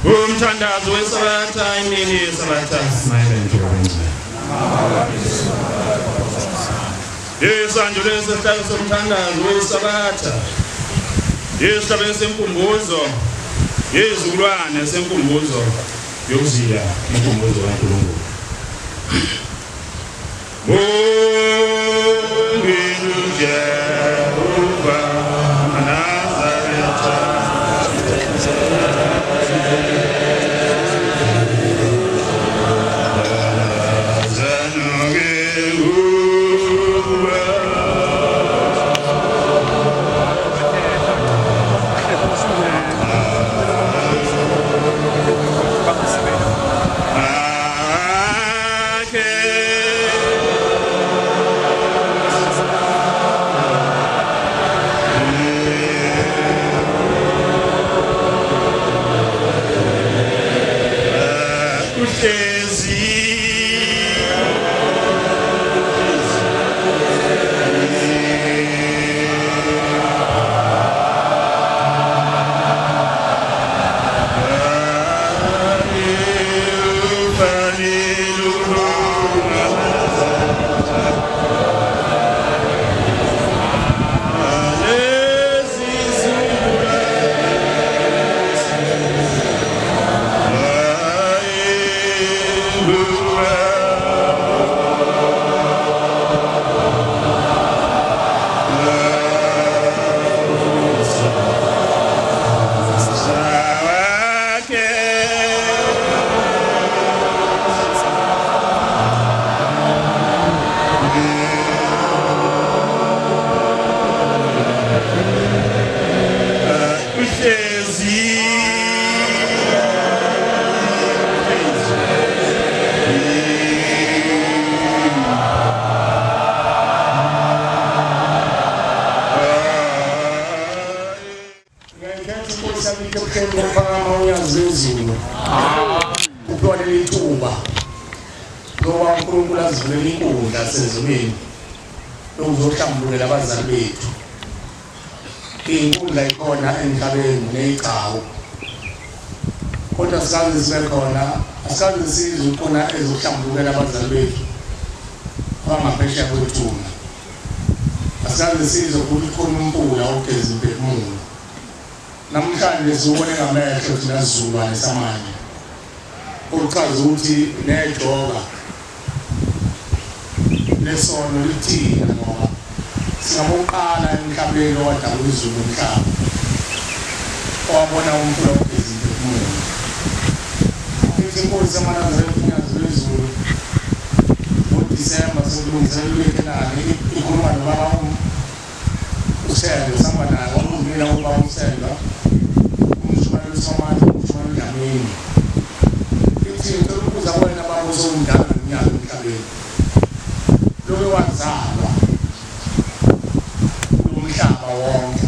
Umthandazo weSabatha, imini yeSabatha, mayibengcwele. Isandulo sesihlalo somthandazo weSabatha. Isihlabelo senkumbuzo yezizukulwane senkumbuzo yokuzila inkumbuzo kaNkulunkulu. Bongeni Jehova Nazaretha. Uhlezi. Uhlezi. Ngiyayikhetha inkosi yami ebuhleni kokuphakama uNyazi lwezulu. Uphiwa leli thuba lokuba uNkulunkulu azivulele inkundla sezulwini lokuzohlambulukela abazali bethu. Inkundla ikhona emhlabeni neyigcawu. Kodwa sikaze sibe khona, asikaze sizwe khona ezohlambulukela abazali bethu abangaphesheya kwethuna. Asikaze sizwe ukuthi khona umfula ogeza imphefumulo. Namhlanje siwubone ngamehlo thina sizukulwane samanje. Okuchaza ukuthi nejoka lesono lithina ngoba singabokuqala emhlabeni owadabula izulu nomhlaba owabona umfula ogeza imphefumulo. Ithi inkosi yamaNazaretha uNyazi lwezulu ngoDisemba sekulungiselelwa iKhenani ikhuluma nobaba uShembe sihamba naye wamuvumela ubaba uShembe umshumayeli uSomandla umshumayeli uDlamini ithi ngicela ukubuza kuwena baba usewumdala ngeminyaka emhlabeni loke wazalwa kulo mhlaba wonke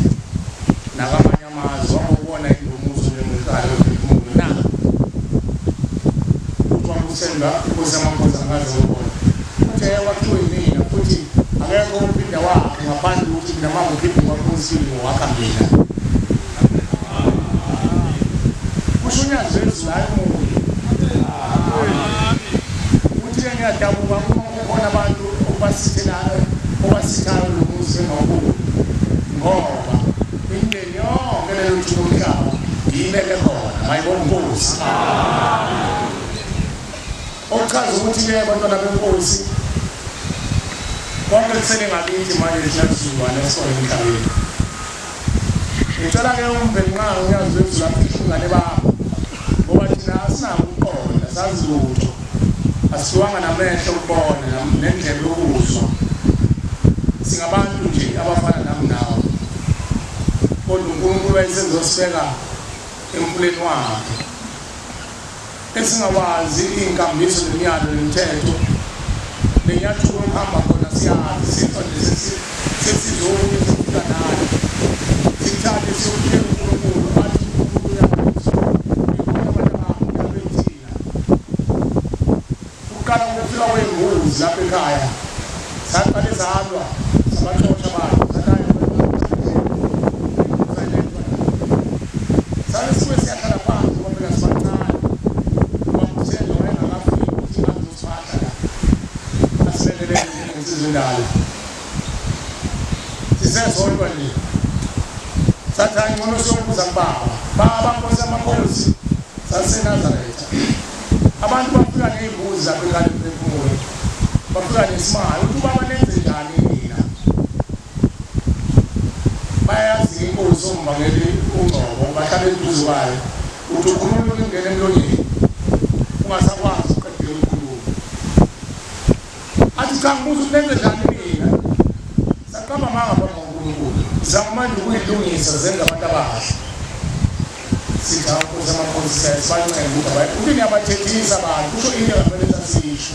nakwamanye amazwe wawubona yini lo muzi onjengoqala wephefumulo na? Kuthiwa uSemba inkosi yamakhosi angikaze ngibone. Uthi wakhiwe yimina futhi akekho umphinda wakhe ngaphandle ukuthi mina uma ngiphinde kwakhosini ngowakha mina. Kusho uNyazi lwezulu hhayi omunye. Uthi-ke ngiyadabuka uma kukhona abantu obasithelayo obasithayo lo muzi bengawubuki ngoba imindeni yonke lelo thuba umhlaba ngiyibeke khona mayibonga inkosi. Okuchaza ukuthi-ke bantwana benkosi konke kusele ngakithi manje thina sizukulwane esikhona emhlabeni. Ngicela-ke uMvelinqangi uNyazi lwezulu afihle ubungane bakho ngoba thina asinako ukuqonda sazi lutho asiwanga namehlo okubona nendlebe yokuzwa singabantu nje abafana nami nawe kodwa uNkulunkulu wayesezosibeka emfuleni wakhe esingawazi iy'nkambiso nemiyalo nemithetho nenyathuko yokuhamba khona siyazi siqonde sesizokunye sifika nayo sithathe siyokutshela uNkulunkulu athi uNkulunkulu uyakuzwa ikhona abantu ababethina kuqala ukufika kwey'mbuzi lapha ekhaya saqale salwa sabaxosha abantu sathi hayi sale sibuye siyahlala phansi ngoba phela sibancane. endala. Sisesodwa nje. Sathi hayi ngcono siyobuza kubaba. Baba Nkosi yamakhosi saseNazaretha. Abantu bafika ney'mbuzi lapha ekhaya emphefumulo. Bafika nesimali. Uthi ubaba nenze njani nina? Bayazi inkosi omvangeli uNgcobo bahlala eduze kwayo. Uthi ukhuluma ukungena emlonyeni. Ungasakwazi ukuqedela ukukhuluma. Athi cha ngibuza ukuthi nenze njani nina? Saqamba amanga phambi kukaNkulunkulu. Zama manje ukuyilungisa zenza abantu abahle. Sithi hawu Nkosi yamakhosi siyayibancenga ukuthi abaye. Uthi niyabathethisa abantu kusho into engafanele sasisho.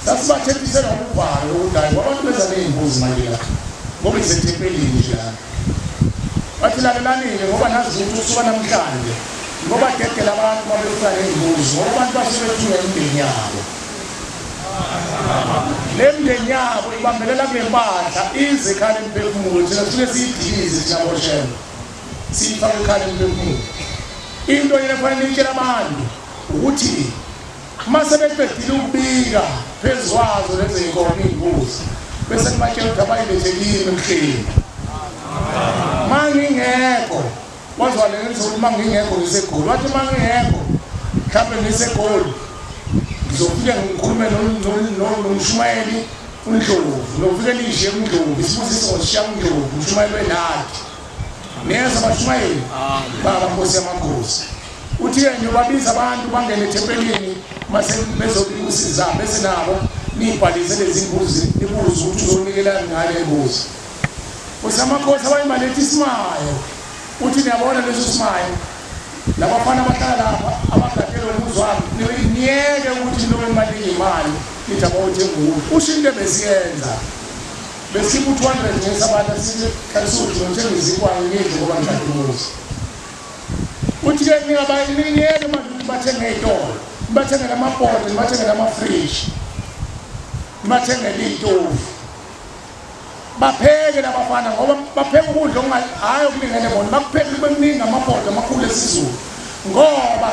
Sasibathethisela uvalo lokuthi hayi abantu beza ney'mbuzi manje la. Ngoba isethempelini nje lana. Bathi lalelani-ke ngoba nazi ukuthi usuka namhlanje ngoba dedela abantu uma befika ney'mbuzi ngoba abantu basuke bethunga imindeni yabo. Le mndeni yabo ibambelela kule mpahla ize ikhala emphefumulo thina sisuke siyidilize thina boshela siyifake ikhala emphefumulo. Into yena kufanele niyitshele abantu ukuthi uma sebeqedile ukubika phezu kwazo lezi zinkomo iy'mbuzi bese nibatshela ukuthi abayilethe kimi emhleni ma ngingekho wazwa le nto ukuthi uma ngingekho ngisegoli wathi uma ngingekho mhlawumbe ngisegoli ngizofike ngikhulume nomshumayeli uNdlovu ngizofike nishiye uNdlovu isibusiso ngoshiya uNdlovu umshumayeli wenadi niyeza bashumayeli baba nkosi yamakhosi uthi-ke ngiyobabiza abantu bangene ethempelini mase bezobika usiza bese nabo niyibhalise lezi mbuzi nibuze ukuthi uzonikelani ngale mbuzi nkosi yamakhosi abanye baletha isimayo uthi niyabona leso simayo labafana abahlala lapha abagadele umuzi wami niyeke ukuthi nilobe nibanika imali nithi abawuthenga ukudla usho into ebesiyenza Besikhipha u-200 ngeSabatha sithi kalisuthi ngothenga izinkwa ngidle ngoba ngishada umuzi. Uthi-ke ningayeke manje ukuthi bathenge ey'tolo, nibathengele amabhodi, nibathengele amafriji, nibathengele iy'tofu. Bapheke labafana ngoba bapheka ukudla hhayi okulingene bona, bakupheke kube kuningi amabhodi amakhulu esiZulu ngoba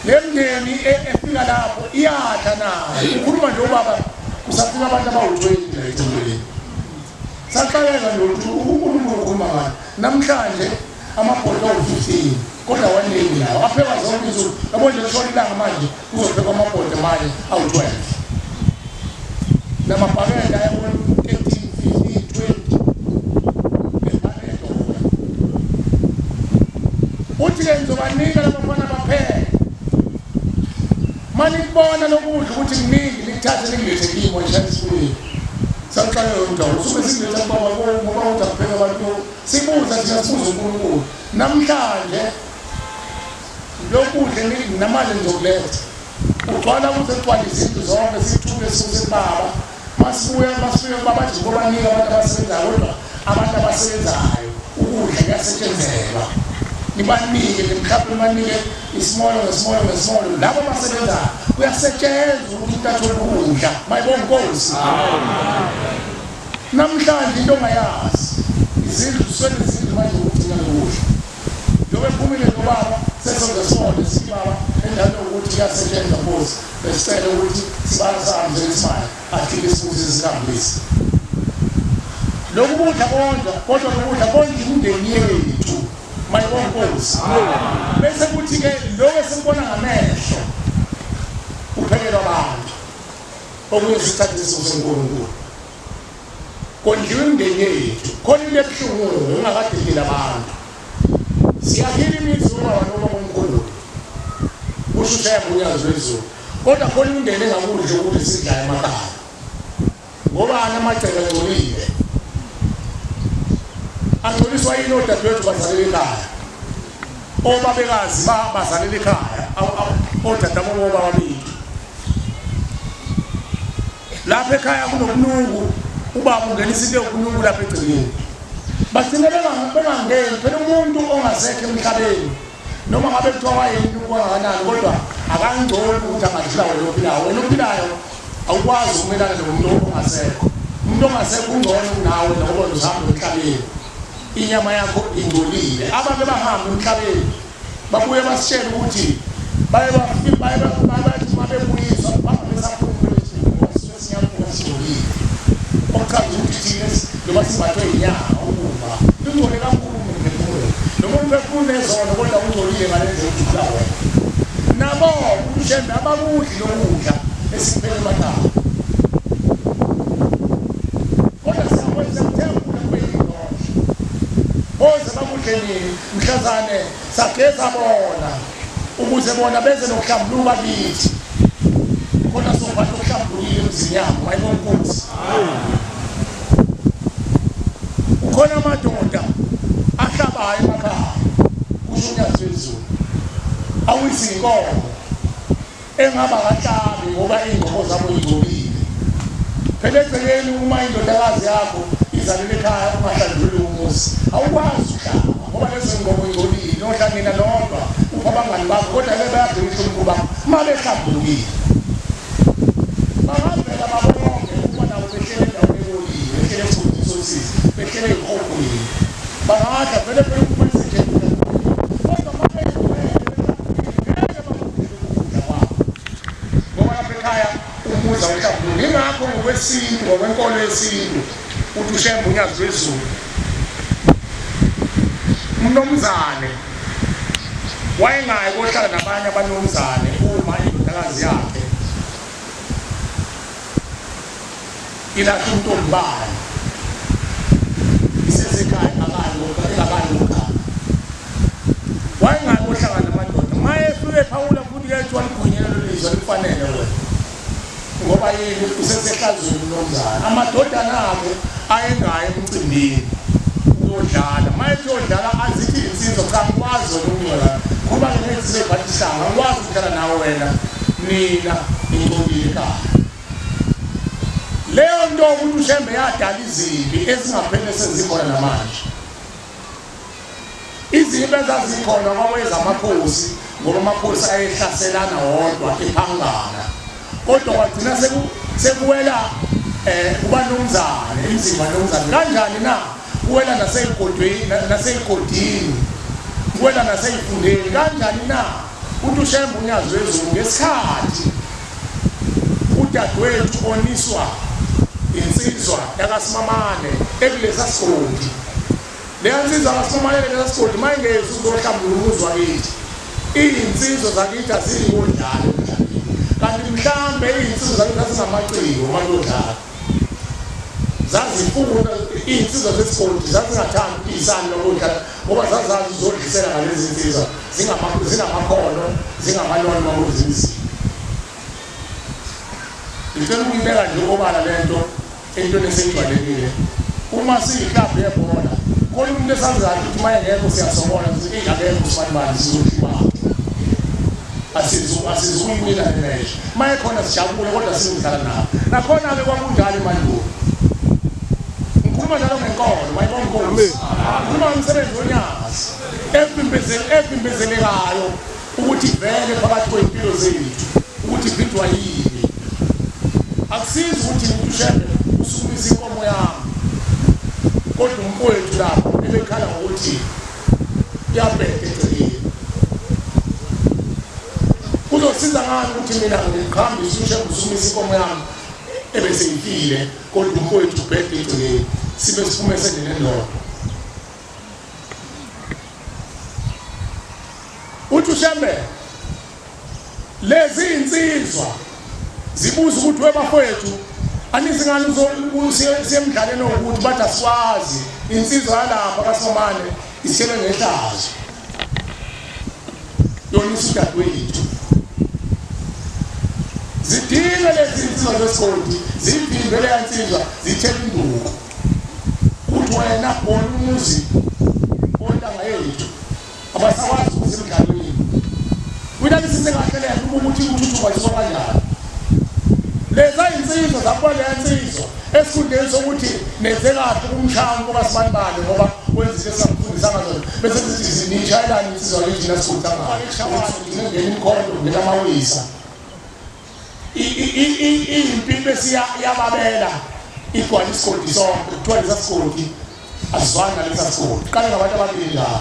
le mndeni efika lapho iyadla nayo. Ukhuluma nje ubaba kusafika abantu abawu-20 la ethempelini. Saqaleka nje ukuthi uNkulunkulu ukhuluma ngani. Namhlanje amabhodlo awu-15 kodwa waningi lawo aphekwa zonke insuku. Yabo nje lishona ilanga manje kuzophekwa amabhodlo manje awu-12. Namabhakede aya ku-13, 15, 20. Uthi-ke ngizobanika labafana bapheke. Manikubona lokudla ukuthi kuningi nikuthathe nikulethe kimi wayishaya isibuye. Saqala leyo ndawo usuke sikuletha kubaba ngoba uthi akupheke abantu sibuza thina sibuza uNkulunkulu. Namhlanje lokudla namanje ngizokuletha. Ugcwala kuze kugcwale izindlu zonke sithuke suse kubaba. Masibuya masibuya kubaba athi ngobanika abantu abasebenzayo kodwa abantu abasebenzayo ukudla kuyasetshenzelwa. Nibanike mhlawumbe nibanike isimolo ngesimolo ngesimolo labo abasebenzayo kuyasetshenzwa ukuthi umuntu athole ukudla. Mayibonga inkosi. Namhlanje into ongayazi izindlu siswele izindlu manje ukugcina lokudla. Njengoba ephumile nobaba sesonke sonke sibaba endaweni yokuthi kuyasetshenzwa nkosi besicela ukuthi sibala sami njengesimanje athile isibusiso sikahambise lokhu kudla kondla kodwa lokudla kondla imindeni yethu mayibonga inkosi bese kuthi-ke lokhu esikubona ngamehlo kuphekelwa abantu okunye sithathe isimo senkulunkulu kondliwa imindeni yethu khona into ebuhlungu ungakadedeli abantu siyakhile imizi ubaba noma omkhulu kusho ushaya ngonyazi lwezulu kodwa khona imindeni engakudli ukudla esidlayo emakhaya ngobani amagceke angcolile angcoliswa yini odadewethu bazalela ekhaya obabekazi bazalela ekhaya odadabo bobaba bethu lapha ekhaya kunobunuku ubaba ungenisa into yobunuku lapha egcekeni bagcine bengangeni phela umuntu ongasekho emhlabeni noma ngabe kuthiwa wayeyinto kangakanani kodwa akangcoli ukuthi angadlula wena ophilayo wena ophilayo awukwazi ukumelana nomuntu ongasekho umuntu ongasekho ungcono kunawe ngoba uzihamba emhlabeni inyama yakho ingcolile abantu abahamba emhlabeni babuye basitshele ukuthi baye bathi uma bebuyiswa bangabe safuna ukuthi siyambuka singcolile. Okuchaza ukuthi thina noma simbathwe inyama ukuma lungcole kakhulu umphefumulo. Noma umphefumulo unezono kodwa ungcolile ngale ndlela ujula wena. Nabo uShembe abakudli lokudla esikupheka emakhaya. Kodwa siyakwenza kuthembula kube yindoda. Boze bakudle nini mhlazane sageza bona ukuze bona beze nokuhlambuluka kithi. Khona sophatha okuhlambulukile emzini yabo mayibonkosi. Kukhona amadoda ahlabayo emakhaya kusho uNyazi lwezulu. Awisa inkomo engaba kahlabi ngoba iy'nkomo zabo yingcolile. Phela egcekeni uma indodakazi yakho izalele ekhaya ungahlanjululi umuzi awukwazi ukuhlaba ngoba lezo y'nkomo ingcolile nodla nina nodwa upha abangani bakho kodwa ke bayabhekisha umkhuba uma behlambulukile. Bangavela babonke ukuba nabo behlele endaweni ebolile behlele esigodini sosizi behlele ey'hogweni bangadla vele phela ukuma isetshenziswa kodwa uma beyigcwele ngeke bakudle ukudla kwabo ngoba lapha ekhaya umuzi awuhlambuluki. Yingakho ngokwesintu ngokwenkolo yesintu uthi uShembe uNyazi lwezulu umnomzane wayengayi kohlala nabanye abanomzane uma indodakazi yakhe ilahla ubuntombi bayo isesekhaya ingakayi ngokugana wayengayi kohlangana namadoda uma efike ephawula futhi kuyathiwa ligwinyele lolu lizwe lifanele wena ngoba yini usesehlazweni umnumzane amadodana akhe ayengayi emcimbini ukuyodlala uma ethi uyodlala azithi insizwa cha ngikwazi wena ukungcola khuluma-ke ney'nsizwa ey'phatha ihlanga angikwazi ukudlala nawe wena nina ningcolile ekhaya leyo nto ukuthi uShembe yadala izimpi ezingapheli esezikhona namanje izimpi ezazikhona kwawezamakhosi ngoba amakhosi ayehlaselana wodwa ephangana kodwa kwagcina sekuwela eh kubanomzane imzimba nomzane kanjani na kuwela naseyigodweni naseyigodini kuwela naseyifundeni kanjani na uthi uShembe uNyazi lwezulu ngesikhathi udadewethu oniswa insizwa yakaSimamane ekulesa sigodi leya nsizwa kaSimamane kulesa sigodi uma ingezi uzohlambulula umuzi wakithi iy'nsizwa zakithi aziyikodlala emdlalweni kanti mhlambe iy'nsizwa zakithi zazingamaciko uma kuyodlala zazifuna iy'nsizwa zesigodi zazingathandi ukuyisana lokudlala ngoba zazazi uzodlisela ngalezi nsizwa zinamakhono zingamalona uma kuzinzima ngicela ukuyibeka nje obala le nto entweni eseyijwayelekile uma siyiklabhu yebhola khona umuntu esazi kahle ukuthi uma engekho siyasokola sithi eyi akekho usibanibani sizohlibana asizukuyimila le meshe uma ekhona sijabule kodwa sizodlala nawo nakhona-ke kwakunjalo emandulo ngikhuluma njalo ngenkolo mayibonkosi ngikhuluma ngomsebenzi wonyazi evimbezelekayo ukuthi vele phakathi kwey'mpilo zethu ukuthi vinjwa yini akusizi ukuthi uShembe usukumisa inkomo yami kodwa umfowethu lapho ebekhala ngokuthi kuyabheda egcekeni kuzosiza ngani ukuthi mina ngiqhambise uShembe usukumisa inkomo yami ebese ngifile kodwa umfowethu ubhede egcekeni sibe siphume sendleleni nendoda uthi uShembe lezi insizwa zibuza ukuthi webafowethu anizingani siyemdlaleni ukuthi bathi asikwazi insizwa yalapha kaSomane isitshele ngehlazo yona isudadewethu zidinge lezi insizwa zesigodi zivimbe leya nsizwa zithele induku uthi wena bona umuzi ontanga yethu abasakwazi ukuza emdlalweni uyilalisise kahle le nto ukuthi uthuthuka yiswa kanjani leza insizwa zakuba leya nsizwa esikhundleni sokuthi nenze kahle kumshaya umfo kasibanibani ngoba wenza into esingamfundisanga zona bese sithi nishayelani insizwa kithi thina sikhulisa ngayo ngena imikhondo ngena amawisa impi bese yababela igcwala isigodi sonke kuthiwa lesa sigodi asizwani nalesa sigodi qale ngabantu ababili njalo.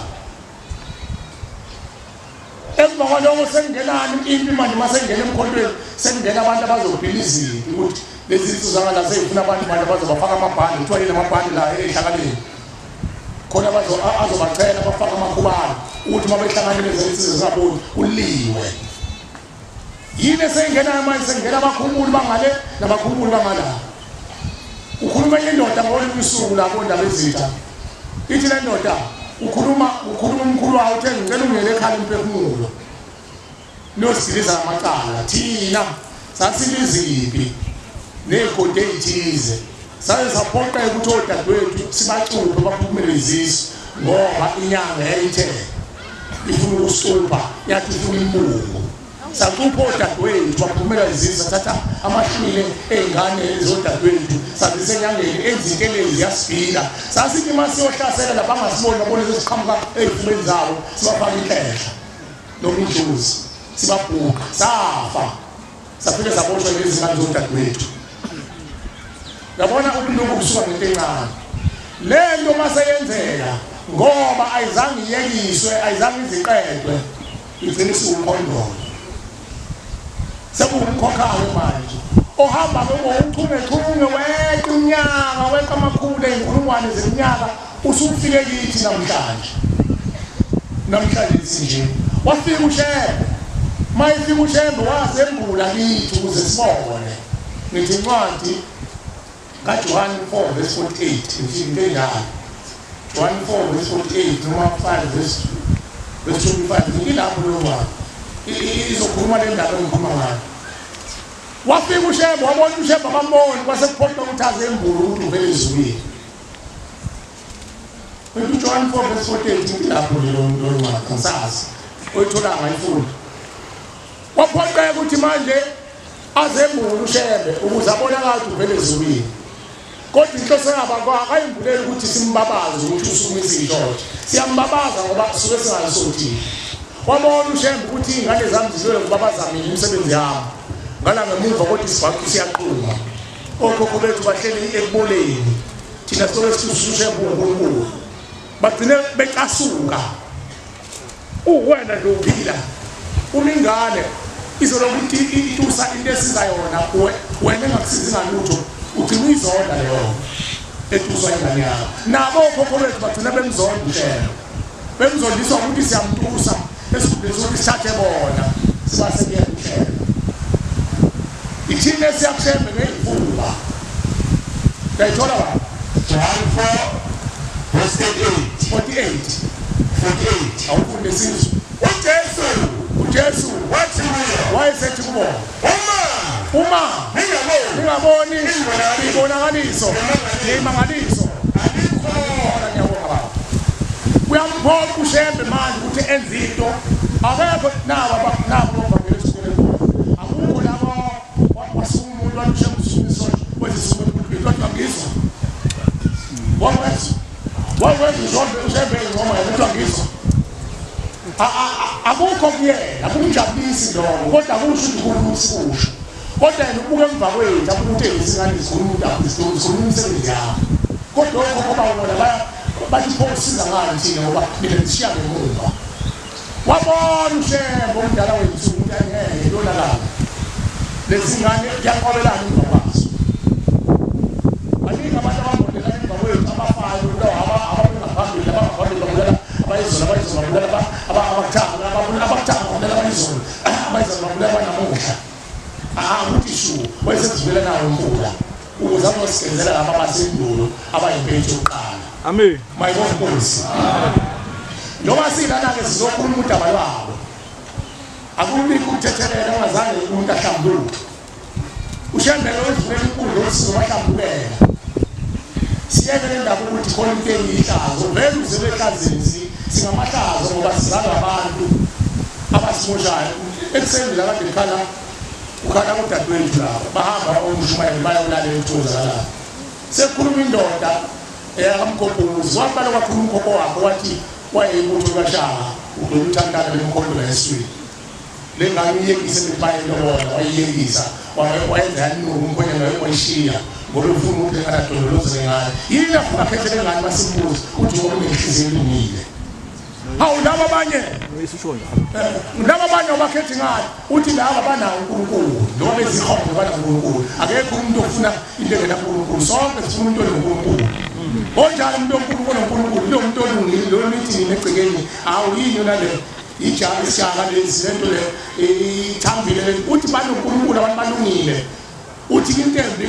Emva kwaloko sekungenani impi manje, uma sengena emkhontweni sekungena abantu abazobhila izimpi, ukuthi lezi zinto zangala seyifuna abantu manje abazobafaka amabhande, kuthiwa yini amabhande la ey'hlakaleni khona, azobachela bafake amakhubalo ukuthi uma behlangane lezi nsizwa zingaboni kuliwe. Yini eseyingenayo manje? Sengena abakhumuli bangale nabakhumuli bangala. Ukhuluma enye indoda ngolunye usuku lapho ndaba ezitha, ithi le ndoda ukhuluma umkhulu wawo, uthe ngicela ungiyele ekhala imphefumulo niyosidiliza ngamacala. Thina sasiliziphi ney'godi ey'thize, saze saphoqeka ukuthi odadewethu sibacuphe baphumele izisu, ngoba inyanga yayithe ifuna ukusicupha, yathi ifuna imbungu. Sacupha odadewethu baphumela izisu, sathatha amahlwile ey'ngane zodadewethu sazise enyangeni enzintelezi yasibhila. Sasithi uma siyohlasela lapha angasiboni, babone sesiqhamuka ey'fubeni zabo, sibafaka inhlehla noma injuzi, sibabhuqa, safa. Safike saboshwa lezi ngane zodadewethu. Yabona ubulungu kusuka ngento encane. Le nto maseyenzeka, ngoba ayizange iyekiswe, ayizange iziqedwe, igcina isiwumkhondolo, sekuwumkhokha-ke manje ohamba ngowuchungechunge, weqa unyaka, weqa amakhulu ey'nkulungwane zeminyaka, usufike kithi namhlanje. Namhlanje sinje wafika uShembe. Mayefika uShembe wazembula kithi ukuze sibone. Ngithi incwadi kaJohane 4 verse 48, ngithi into enjalo, John 4 verse 48 noma 5 verse 25, ngithi lapho leyo ncwadi izokhuluma le ndaba engikhuluma ngayo. Wafika uShembe, wabona uShembe, abamboni, kwase kuphoqa ukuthi azembule ukuthi uvele ezulwini. Kodwa uJohn 4 verse 48, ngithi lapho nje lo ncwadi, angisazi oyitholanga ayifunda. Waphoqeka ukuthi manje azembule uShembe ukuze abonakale ukuthi uvele ezulwini. Kodwa inhloso yabo akayimbuleli ukuthi simbabaze ukuthi usukumisa iy'nhlothe, siyambabaza ngoba suke singayisothile. Wabona uShembe ukuthi iy'ngane zami zilwele ngokubabaza mina imisebenzi yami ngala ngemuva, kodwa isibhaxu siyaqhuma. Okhokho bethu bahleli ekuboleni, thina soke sithi uShembe uNkulunkulu, bagcine becasuka. Uwena nje uphila uma ingane izolokhu itusa into esiza yona, wena engakusizi ngalutho, ugcina uyizonda leyo etuswa ingane yakho. Nabo okhokho bethu bagcina bemzonda uShembe, bemzondiswa ukuthi siyamtusa esikhundleni sokuthi sithathe bona sibase kuyena uShembe. Ithina esiyakuShembe ngey'fuba, uyayithola ba? John 4 verse 38. 48. 48. Awufunde sizwe. uJesu uJesu wathi kuyo, wayesethi kubona, uma uma ningaboni ningaboni Izibonakaliso. ibonakaliso neyimangaliso, anikholwa. Ngiyabonga baba. Uyamphoqa uShembe manje ukuthi enze into. Akekho nabo nabo bavangeli esikoleni, akukho labo wasukuma umuntu wathi uShembe usukumisa wezisuku kodwa ngizwa wakwenza wakwenza uShembe, uShembe ingoma yena kuthiwa ngizwa. Akukho kuyena akumjabulisi lokho, kodwa akusho ukuthi kukhuluma sikusho, kodwa yena ubuka emva kwethu, abuka ukuthi izingane zikhuluma udaba, zikhuluma imisebenzi yabo. Kodwa okhokho babo bona bathi pho usiza ngani thina ngoba mina nishiya ngemuva. Wabona uShembe omdala wethu ukuthi angeke yonakala lezi ngane, kuyanqobelana emva kwazo. Baningi abantu abambonela emva kwethu abafayo, ababengaphambili, abangaphambili babulala abayizolo, abayizolo babulala abakuthanga, abakuthanga babulala abayizolo, abayizolo babulala abanamuhla. Akuthi shu wayesezivela nawo umfula ukuze azosigenzela laba basendulo abayimpethu yokuqala. Amen. Mayibonke Nkosi. Njengoba silana-ke sizokhuluma udaba lwabo, akubikho ukuthethelela ungazange umuntu ahlambuluke. UShembe lo uzivulela inkundla ukuthi sizobahlambulukela, siyeke le ndaba ukuthi khona into engiyihlazo. Vele uzele ehlazeni, singamahlazo ngoba sizalwa abantu abasimoshayo. Ekuseni la kade kukhala, kukhala udadewethu lapha, bahamba omshumayeli bayolalela ukuthi kwenzakalani. Sekukhuluma indoda eyakamgobhozi, waqala kwakhuluma ukhokho wakhe, wathi wayeyibutho kaShaka, ugcwele uthandana lemkhondo la eswini. Le ngane uyekise bebayelobona, wayiyekisa, wayenza yanuka umkhwenyana, wayishiya ngoba ufuna ukuthi lengane adondoloze ngayo. Yini afuna akhethe lengane? Masimbuze, uthi ngoba unenhliziyo elungile. Hawu, laba abanye, laba abanye obakhethi ngani? Uthi laba banawo uNkulunkulu, noma bezikhona banawo uNkulunkulu. Akekho umuntu ofuna into engenaNkulunkulu, sonke sifuna umuntu onoNkulunkulu. Onjani umuntu oNkulunkulu onoNkulunkulu? Lo muntu olungile, lo nithi nina egcekeni, hawu, yini yona le ijaka, isijaka lezi, lento le ithambile le. Uthi banoNkulunkulu, abantu balungile. Uthi into embi,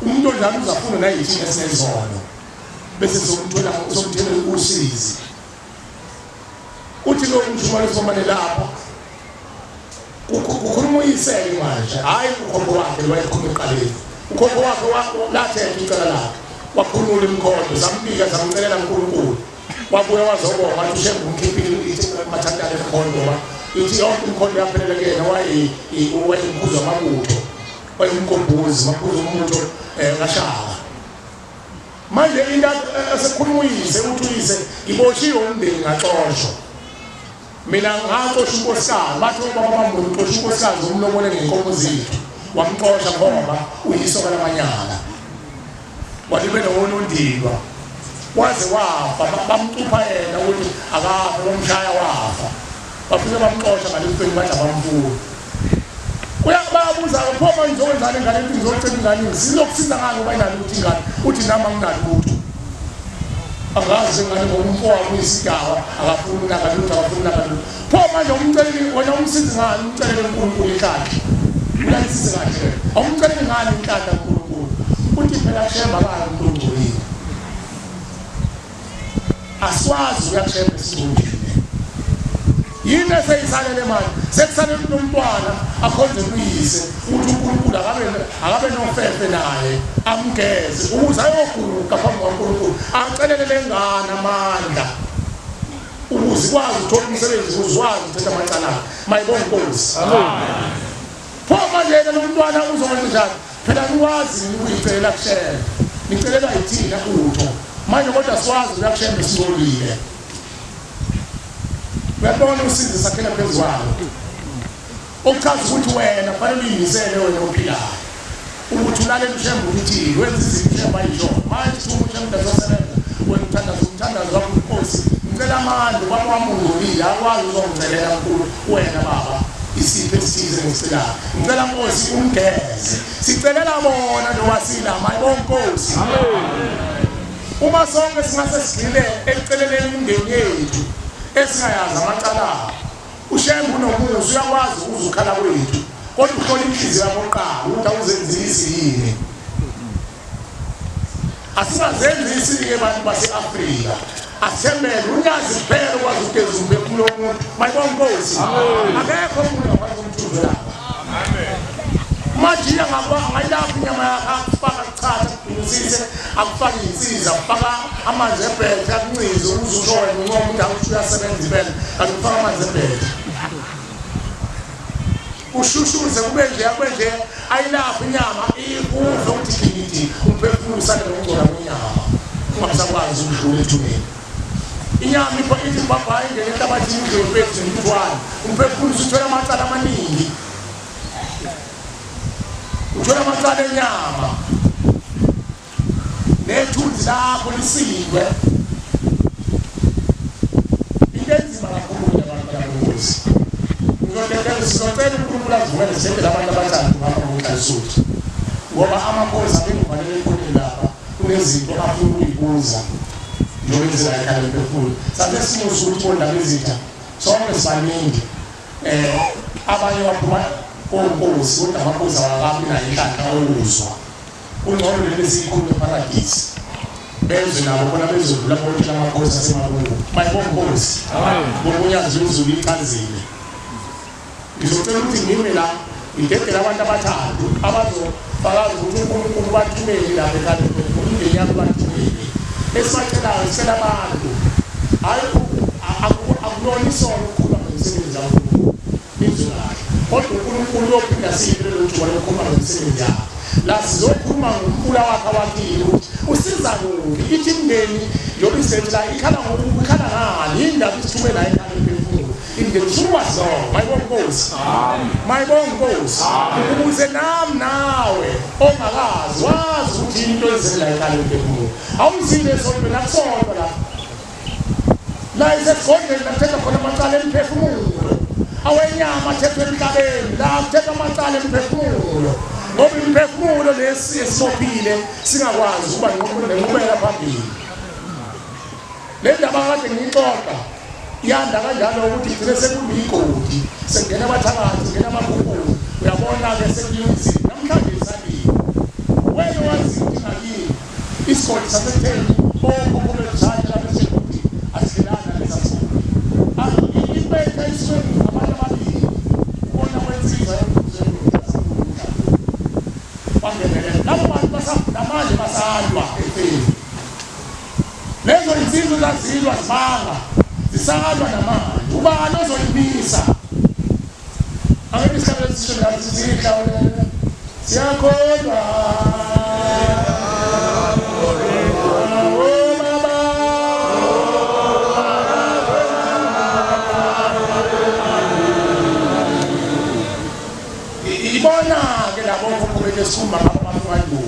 umuntu onjalo uzafuna nayithina esinezono, bese somthola, somthelela usizi. Uthi lo mshumayeli somane lapha kukhuluma uyiseke manje, hhayi ukhokho wakhe lo wayekhuluma ekuqaleni. Ukhokho wakhe lathetha icala lakhe, wakhulula imikhondo, sambika, samcelela uNkulunkulu, wabuya wazobonga, wathi uShembe umkhiphile mathandane emkhondo, ngoba ithi yonke imikhondo yaphelela kuyena. Wayemkhuza amabutho, wayemgobhuzi makhuza umbutho kaShaka. Manje into esekhuluma uyise, uthi uyise, ngiboshiwe umndeni, ngaxoshwa mina, ngaxosha unkosikazi. Bathi obaba bambona uxosha unkosikazi, umlobole ngenkomo zethu, wamxosha ngoba uyisoka lamanyala, walibe nowonondilwa waze wafa. Bamcupha yena ukuthi akafe, bamshaya wafa, bafike bamxosha ngalempeni, bathi abamfuni. Uyababuza, pho manje ngizokwenzani ingane? Ukuthi ngizocela ingane, sizokusiza ngani ngoba inalo ukuthi ingane? Uthi nami anginalo lutho, angazi ingane ngoba umfowabo uyisigaba, akafuni unaka lutho, akafuni unaka lutho. Pho manje umceleli wena, umsizi ngani? Umcelele uNkulunkulu inhlanhla, ulayisize kahle, awumceleli ngani inhlanhla uNkulunkulu? Uthi phela kushemba kayo umuntu ongcolile, asikwazi ukuya kushemba esingcolile. Yini eseyisalele manje? Sekusalele ukuthi umntwana akhonze kuyise, ukuthi uNkulunkulu akabe nofefe naye, amgeze ukuze ayoguqa phambi kwaNkulunkulu, acelele lengane amandla ukuze ikwazi ukuthola umsebenzi, ukuze ukwazi ukuthatha amacala akhe. Mayibonge inkosi. Pho manje yena lo mntwana uzokwenza njani? Phela nikwazi ukuyicelela kushembe, nicelelwa yithina utho manje, kodwa sikwazi ukuya kushembe singcolile. Uyabona usizi sakhela phezu kwalo, okuchaza ukuthi wena kufanele uyimisele wena ophilayo ukuthi ulalele uShembe, ukuthi wenza izinto uShembe ayisho. Manje thuma uShembe azosebenza, wena uthandaza umthandazo wakho, inkosi ngicela amandla, ubaba wami ungcolile, akwazi uzongicelela mkhulu. Wena baba, isipho esithize ngisicelayo, ngicela nkosi umgeze. Sicelela bona nowasila. Mayibonke nkosi. Uma sonke singase sigxile ekuceleleni imindeni yethu esingayazi amacala abo, uShembe unomusa, uyakwazi ukuza ukhala kwethu, kodwa uhlola inhliziyo yakho kuqala ukuthi awuzenzisi yini. Asingazenzisi-ke bantu base-Afrika, asithembele unyazi kuphela ukwazi ukugeza umphefumulo womuntu. Mayibonge inkosi. Akekho umuntu ongakwazi umthunzi lapha. Majiya ngayilapha inyama yakhe, akufaka kuchatha, akudunusise, akufake insiza, akufaka amanzi ebhethe, akuncize ukuze usho wena uncoma ukuthi awusho uyasebenza impela, kanti ufaka amanzi ebhethe, ushushuze kube nje, kube nje, ayilapha inyama ikuve ukuthi gidi, umphefumulo usale nokungcola kwenyama, ungabisakwazi ukudlula ethuneni. Inyama ipha ithi bhabha, ingene enhlabathini, udle impethu nemithwalo, umphefumulo usuthola amacala amaningi, uthola amacala enyama, nethunzi lakho lisindwe. Into enzima kakhulu abantu balenkosi. Ngizodedela, sizocela uNkulunkulu avumele sidedele abantu abathathu ngapha ngokuhlalasuthi, ngoba amakhosi abengivalele ekhoneni lapha, kunezinto afuna ukuyibuza njengoba enzela ekhaya lemphefumulo. Sathe simusa ukuthi bondaba ezitha sonke sibaningi, abanye baphuma konkosi, kodwa amakhosi awakabi nayo inhlanhla okuzwa. Kungcono lento esiyikhulume eparadisi, bezwe nabo khona bezodlula botshela amakhosi asemakubo. Mayibonge inkosi, ngoba unyazi lwezulu ichazile. Ngizocela ukuthi ngime la, ngidedele abantu abathathu abazofakaza ukuthi uNkulunkulu bathumele lapha ekhaya, umndeni yabo bathumele. Esibacelayo, sicela abantu, hhayi, akulona isono ukukhuluma ngemisebenzi kaNkulunkulu, izwe kahle, kodwa uNkulunkulu uyophinda siphi lelo thuba lokukhuluma ngemisebenzi yakhe. La sizokhuluma ngomfula wakhe awakhile, ukuthi usiza kuphi. Ithi imndeni njengoba isethi la ikhala ikhala ngani, yindaba isithume la ekhaya emphefumulo imndeni ufuna ukwazi lokho. Mayibonge inkosi, mayibonge inkosi, ukuze nami nawe ongakazi wazi ukuthi into ezele la ekhaya emphefumulo. Awuzile esontweni, akusonto la. La isesigodlweni la kuthethwa khona amacala emphefumulo. Awenyama athethwa emhlabeni, la kuthethwa amacala emphefumulo. Ngoba imiphefumulo lesi esibophile singakwazi ukuba nenqubela phambili. Le ndaba kade ngiyixoxa yanda kanjalo ukuthi gcine sekuyigodi sekungena abathakathi kungena amakhukhulu uyabona-ke sekuyizinto namhlanje isandile wena wazi ukuthi ngakini isigodi sasekutheni okhokho bethu sadla besekuthi asidlelana lesa sigodi impetha isuke ngabantu ababili ubona kwensizwa wangenelela labo bantu namanje basalwa efeni Lezo insizwa zazilwa zibanga zisalwa namanje. Ubani ozoyimisa? Ake isihlabelelo sisho njalo sizihlawulele. Siyakholwa. Oh baba. Ibona-ke labo khokho bethu esikhuluma ngabo abantu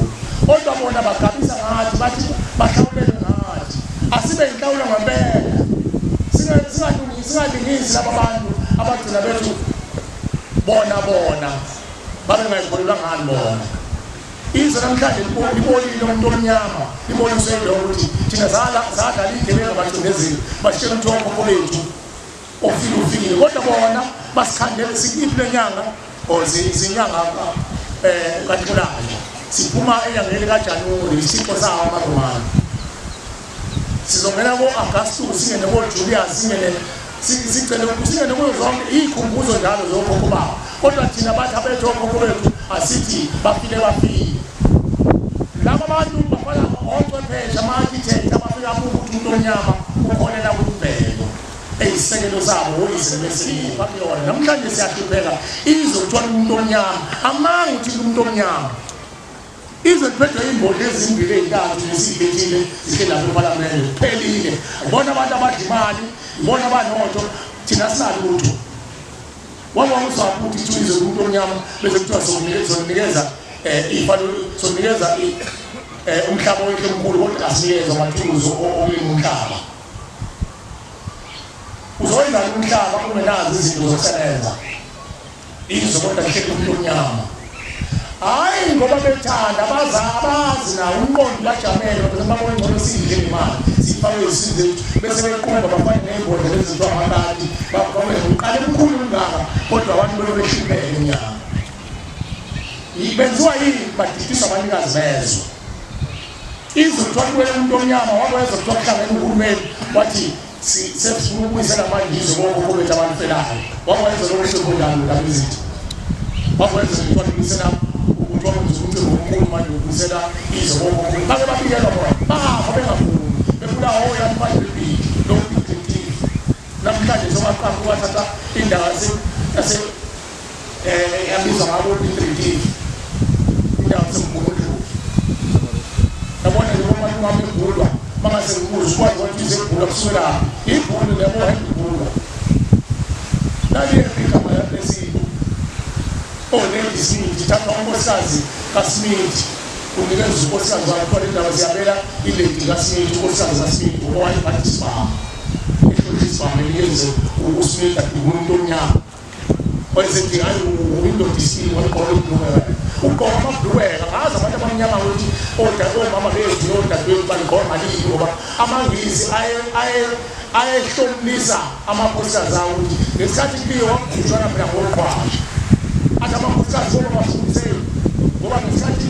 kodwa bona bagabisa ngathi bathi bahlawulelwe ngathi asibe yinhlawulo ngempela singalingisi laba bantu abagcina bethu bona bona babengayikholelwa ngani bona izwe namhlanje libolile umuntu omnyama liboniswe yilokho ukuthi thina zadlala igebengu abacindezeli basitshela ukuthi okhokho bethu ofile ufile kodwa bona basikhandele sikiphi lenyanga or zinyanga eh kaNtulakazi siphuma enyangeni kaJanuwari isixo sawo amaRomani sizongena ko-Augustus singene ko-Julius singene sicele singene kuzo zonke iy'khumbuzo njalo zokhokho babo kodwa thina bathi abethu okhokho bethu asithi bafile bafile laba bantu bafana ochwepheshe ama-architect abafika buka ukuthi umuntu omnyama ukholela kwimvelo eyisisekelo sabo oyise besipha kuyona namhlanje siyahlupheka izwe kuthiwa umuntu omnyama amanga uthi umuntu omnyama izwe liphethwe imbodla ezimbili ey'ntathu nesiyikhethile zihle lapho ephalamende kuphelile ibona abantu abadla imali ibona abanotho thina sinalutho waba uzwaphi ukuthi kuthiwa izwe umuntu omnyama bese kuthiwa sonikeza um ifa sonikeza um umhlaba wethu omkhulu kodwa asinikezwa amathuluzi okulima umhlaba Uzowenzani umhlaba ungenazo izinto zokusebenza? Izwe kodwa lihleli umuntu omnyama. Hayi ngoba bethanda baza abazi na umqondo bajamele bese babona ngcono sidle imali sifake isize bese bequmba bafane ney'mbodlela lezi kuthiwa amakati babe uqale mkhulu kangaka kodwa abantu bebe behlupheke emnyama. Benziwa yini? Badidiswa abanikazi bezwe. Izwe kuthiwa liwele umuntu omnyama wakwezwa kuthiwa kuhlangene uhulumeni wathi sesifuna ukubuyisela manje izwe kokhokho bethu abalifelayo wakwenza lokho sekunjani ndaba izinto wakwenza kuthiwa libuyisela kuthiwa kwenza umcimbi omkhulu manje ukubuyisela izwe kokhokho bake babikelwa bona bafa bengafuni befuna hoya manje bebhiki lokubhiki namhlanje sowaqamba wathatha indawo yase eh yabizwa ngabo i-3D indawo yaseMgungundlovu yabona nje uma wami ebhulwa mangase ngibuze ukwazi ukuthi izebhulwa kusukela ibhulu lebo ibhulwa naliyephi igama lesintu olady Smith ithathwa unkosikazi kaSmith unikeza unkosikazi wakhe kodwa indaba ziyabela ilady kaSmith unkosikazi kaSmith owayephatha isibhamu ehlonipha isibhamu enikeze uSmith adubula umuntu omnyama wayesethi hayi uyindoda isimo wagqoka ibhulukwe ugqoka amabhulukwe ngazi abantu abamnyama ukuthi omama bethu nodadewethu baligqoka malini ngoba amangisi ayehlomlisa amakhosikazi awo ukuthi ngesikhathi kuliwe kwakukhutshwana phela ngoqhwasha athi amakhosikazi ngoba bafundiseni ngoba ngesikhathi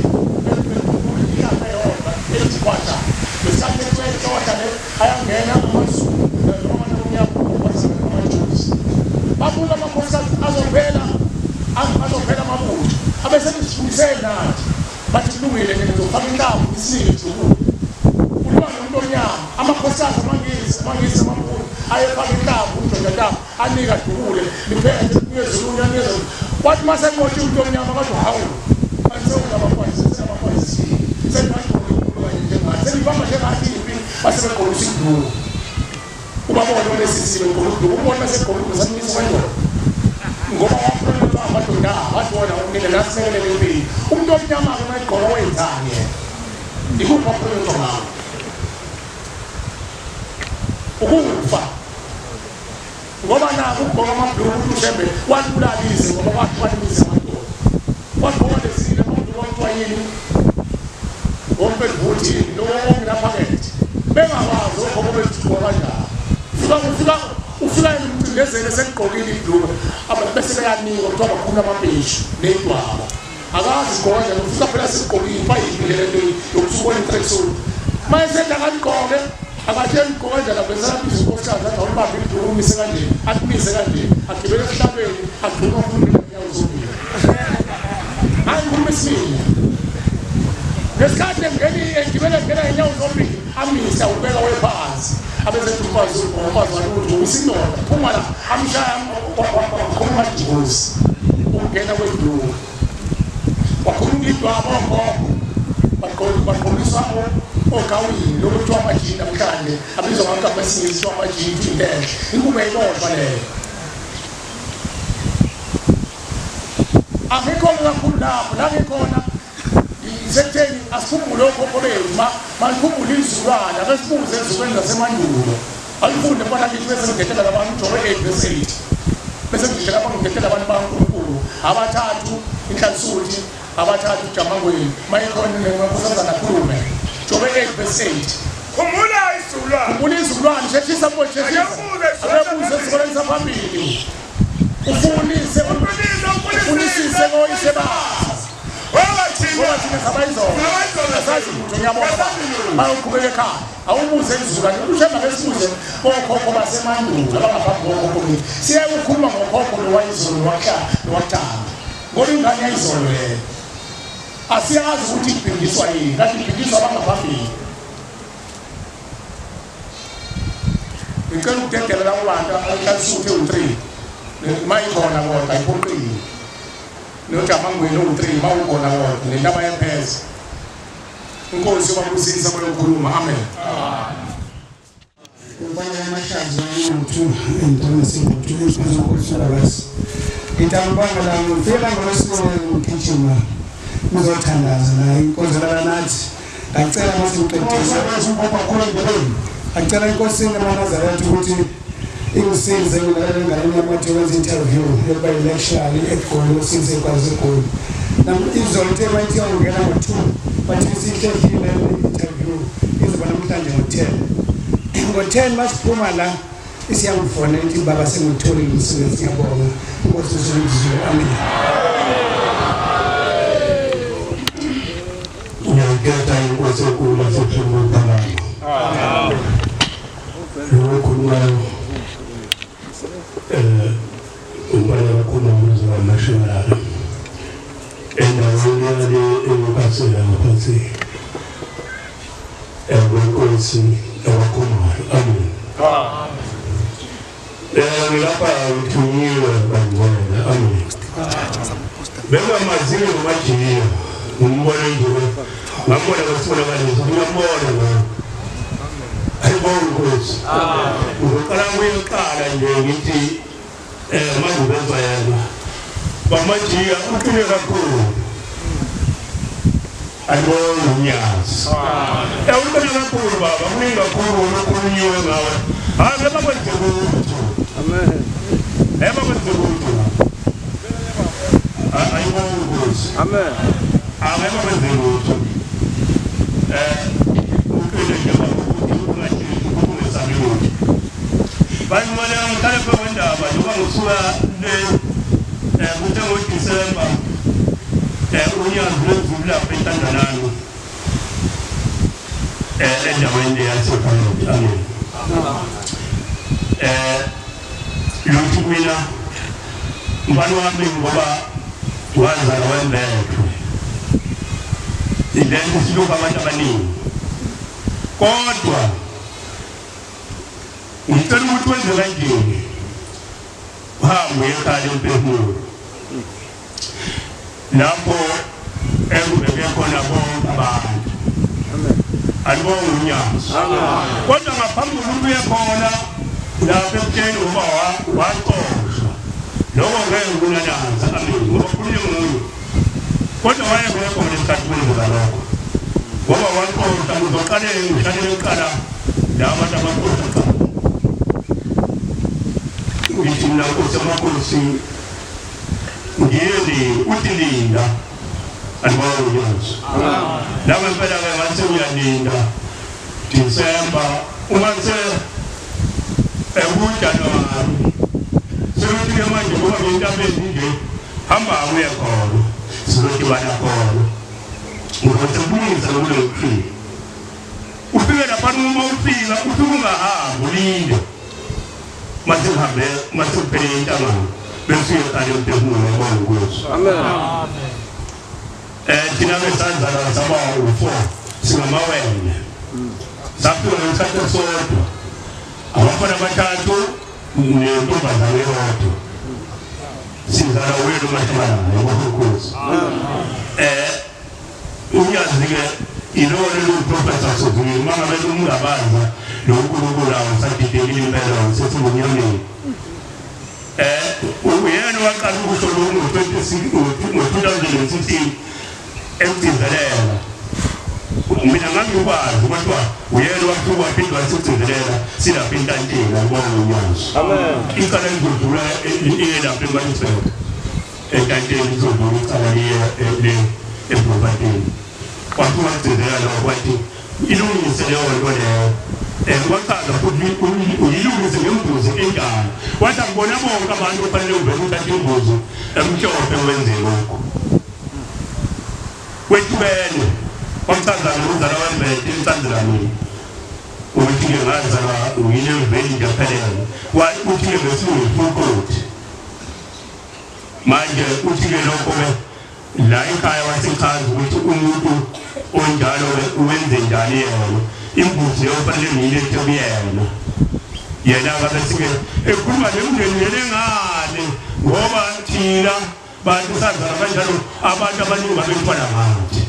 inhlamba eyodwa ethi qhwasha ngesikhathi ehlehla le ayangena amazulu noma abamnyama amajuzi babuka amakhosikazi azophela azophela amabutho abesebesifundiseni nathi bathi kulungile nina nizofaka intambo isinike jubule kuliwa nomuntu omnyama amakhosikazi amangisi amangisi amakhulu ayefaka intambo ujoja ntambo anika dubule liphethe linikeze olunye anikeze kwathi uma senqotshe umuntu omnyama bathi hawu senibamba njengathi impi base begqoka isidungu ubabona olesisi begqoka isidungu umbona basegqoka isidungu sanimisa kanjani ngoba wakhulelwa amadoda wathi wona nina nasilekelele impilo umuntu omnyama-ke uma egqoka wenzani yena ikuphi wakhulelwa ngakho ukufa. Ngoba nakho ukugqoka amabhuluku ukuthi uShembe walibulala ize ngoba wahlukana imizi yamadoda. Wagqoka lesile amabhuluku kwakuthiwa yini? Ompethu yini lo ongenaphakethe. Bengakwazi okhokho bethu kugqoka kanjani. Ufika ufika ufika yena umcindezeli eseligqokile ibhuluku abantu bese beyanikwa kuthiwa bakhuluma amabheshu ney'dwaba. Akazi sigqoka kanjani ufika phela sigqokile bayiphi le nto yokuthi ubone i-tracksuit. Uma esethi akaligqoke akatsheli ugqoka kanjani avese abize unkosikazi athi awulibambe ibhuluku umise kanje akumise kanje agibele esihlalweni agxuma afuna inyawo zombili. Hayi ngikhuluma isimile. Ngesikhathi engena egibele engena ngenyawo zombili amise awubeka wephansi. Abesethi umfazi umfazi walutho usindoda phuma la amshaya wakhuluma divorce ukungena kwebhuluku. Wakhuluma idwaba ogogo bagqokiswa ogawini lokhu kuthiwa amajini namhlanje abizwa ngamagama esingisi kuthiwa amajini kuthiwa into enhle ingubo eyiboshwa leyo. Angikho-ke kakhulu lapho la ngikhona ngisekutheni asikhumbule okhokho bethu manikhumbule izizukulwane ake sibuze ezizukulwane zasemandulo alifunde mfana kithi bese ngidedela labantu uJobe 8 verse 8 bese ngidedela abantu ngidedela abantu bakaNkulunkulu abathathu inhlansuthi abathathu ujamangweni mayikhona nenkosazana akhulume Jobe 8 verse 8 Khumbula isizukulwane. Khumbula izizukulwane sheshisa mfowethu sheshisa Ake akebuze esikoleni saphambili ufunise ufunisise koyise bazi Ngoba thina ngoba thina sabayizolo Sabayizolo. asazi lutho ngiyabonga bayoqhubeka ekhaya awubuze izizukulwane ushemba ke sibuze kokhokho basemandulo abangaphambi kokhokho bethu siye ukukhuluma ngokhokho lowayizolo lowakuqala ngoba ingane yayizolo leyo asiyazi ukuthi ibhindiswa yini kanti ibhindiswa abangaphambili ngicela ukudedela labo bantu abahlalisa ewu-3 uma ikhona kodwa ayiphoqile nojamangweni owu-3 uma ukhona kodwa nentaba yepheza inkosi yobabusisa bayokhuluma amen. Kumpanya amashazi wayenguthu entwana singuthu enkosi Ngitambanga la ngifika ngolwesine ngigijima ngizothandaza la inkonzo lala nathi ngacela mase ngiqedile ngacela inkosini yamaNazaretha ukuthi ingisize ngilalele enganeni yamathi wenza interview yokuba yi-lecturer eGoli usize ekwazi eGoli. Izolo ithe mayithi iyongena ngo-2 bathi isihlehlile i-interview izoba namhlanje ngo-10. Ngo-10 masiphuma la isiyangifonela ithi baba sengitholile umsebenzi ngiyabonga inkosi usungizwile amen. Ngiyakhetha inkosi enkulu yasephulukana. Lo okhulumayo umfana kakhulu umuzi wamashingalala endaweni yale eNewcastle ngaphansi kwenkosi yakwaKhumalo. Amen. Ngilapha ngithunyiwe bangcwele. Amen. Bengamazile uMajiya ngimbone nje ngambona ngasibonakaliso ngiyambona ngayo. Ayibonge inkosi. Ngizoqala kuyoqala nje ngithi manje benza yena. Bamajiya uqine kakhulu. Ayibonge unyazi. Uqine kakhulu baba, kuningi kakhulu okukhulunyiwe ngawe. Hayi leba kwenze lutho. Amen. Leba kwenze lutho. Ayibonge inkosi. Amen. Angeke kwenze lutho. Uqine nje baba ukuthi ungesabi lutho. Bangibona ngiqale phambi kwendaba njengoba ngisuka le kuthe ngoDisemba unyazi lwezulu lapha eNtandanani endaweni yasePhakathi. Amen. Luthi mina mfana wami ngoba wazalwa wembethwe ilento isilokhu abantu abaningi kodwa ngicela ukuthi wenze kanjeni uhambe uye ekhaya lomphefumulo lapho ekubeke khona bonke abantu. Alibonge unyazi. Kodwa ngaphambi kokuthi uye khona lapho ekutsheni ngoba waxoshwa lokho ngeke kunananza. Amen. Ngoba khulunywe nguye kodwa wayengekho ngesikhathi kwenzeka lokho ngoba waxoshwa. Ngizoqale ngihlale kuqala la abantu abaxoshwa kuqala. Ngithi mina Nkosi yamakhosi ngiye nini? Uthi linda. Andibona unyazi. Nangempela-ke ngathi uyalinda December uma se ekuJanuwari sekuthi-ke manje ngoba ngintabeni nje hamba uye khona sizodibana khona ngoba sekulungisa lokule ngokufika ufike lapha uma ufika ufike ungahambi ulinde mase kuhambe mase kuphele inhlangano bese uyoqala umphefumulo wabona inkosi. Amen. Thina ke sazalwa saba u-4 singamawele. Safika ngesikhathi esodwa. Abafana abathathu nentombazane eyodwa. Sizala wenu mahlabana yabona inkosi. Uyazi-ke ilona eliwuprofesa Sozini uma ngabe umngabaza lo nkulunkulu awusadidekile impela usesebunyameni. Uyena owaqala ukusho lokhu ngo-2016 ekugcizelela. Mina ngangikwazi kodwa uyena owafika waphinde wasigcizelela silapha intanteni akubonga unyazi. Amen. Icala lizodlula iye lapha eMaritzburg. Entanteni lizodlula icala liye le eBloemfontein. Wafika wagcizelela lokho wathi ilungise leyo nto leyo. Wachaza futhi uyilungise ngembuzi enjani. Wathi akubona bonke abantu kufanele uvele uthathe imbuzi emhlophe wenze lokhu. Wehlukene. Wamchaza ngokuzala wembethe emchanzela mina. Ukuthi-ke ngazalwa nginemveli nje aphelele. Uthi-ke ngesilungu full coat. Manje uthi-ke lokho-ke la ekhaya wasechaza ukuthi umuntu onjalo-ke uwenze njani yena. Imbuzi leyo kufanele ngiyilethe kuyena. Yena-ke bese-ke ekhuluma nemndeni yena engane ngoba thina bantu sazalwa kanjalo abantu abaningi babethwala ngathi.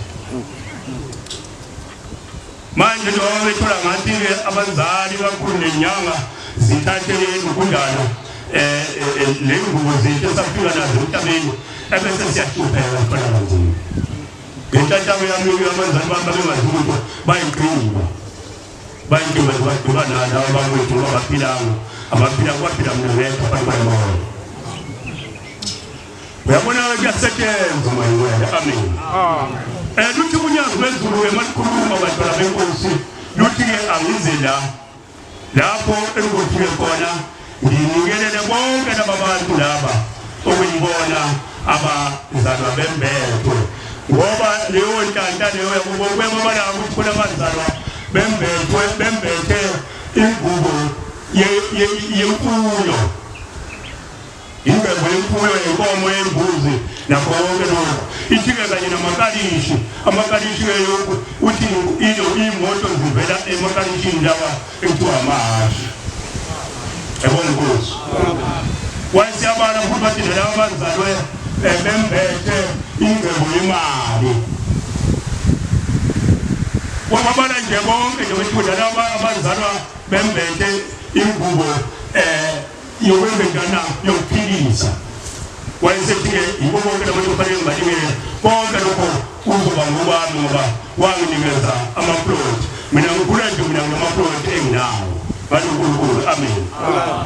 Manje njengoba bethola ngathi-ke abazali kakhulu nenyanga zithathe ukundana le ngubo zethu esafika nazo emhlabeni ebese siyahlupheka sifana kanzima. Ngenhlanhla yami abazali bami babengazi ukuthi bayigqiba. Bayigqiba nje bagqiba nalaba bakwethu ngoba abaphilanga. Abaphila kwaphila mina ngedwa phakathi kwalamawa. Uyabona kuyasetshenzwa mayiwele. Amen. Luthi unyazi lwezulu ke malikhuluma bantwana benkosi luthi ke angize la lapho engikufike khona nginikelele bonke laba bantu laba okuyibona abazalwa bembethe ngoba leyo nhlanhla leyo yakubo kuyababala ukuthi khona abazalwa bembethwe bembethe ingubo yemfuyo Ingcebo yemfuyo yenkomo yembuzi nakho konke lokho. Ithi-ke kanye namakalishi, amakalishi-ke lokhu uthi ilo iy'moto zivela emakalishini lawa ekuthiwa amahhashi. Yabona inkosi. Wayesiyabala futhi bathi nalaba bazalwe bembethe ingcebo yemali. Wababala nje bonke nje bethi nalaba abazalwa bembethe ingubo yokwenzenjana yokuphilisa. Wayesethi-ke yibo bonke labantu kufanele ngibanikele konke lokho kuzoba ngokwami ngoba wanginikeza amaplot. Mina ngikhula nje mina nginamaplot enginawo ngaloNkulunkulu. Amen.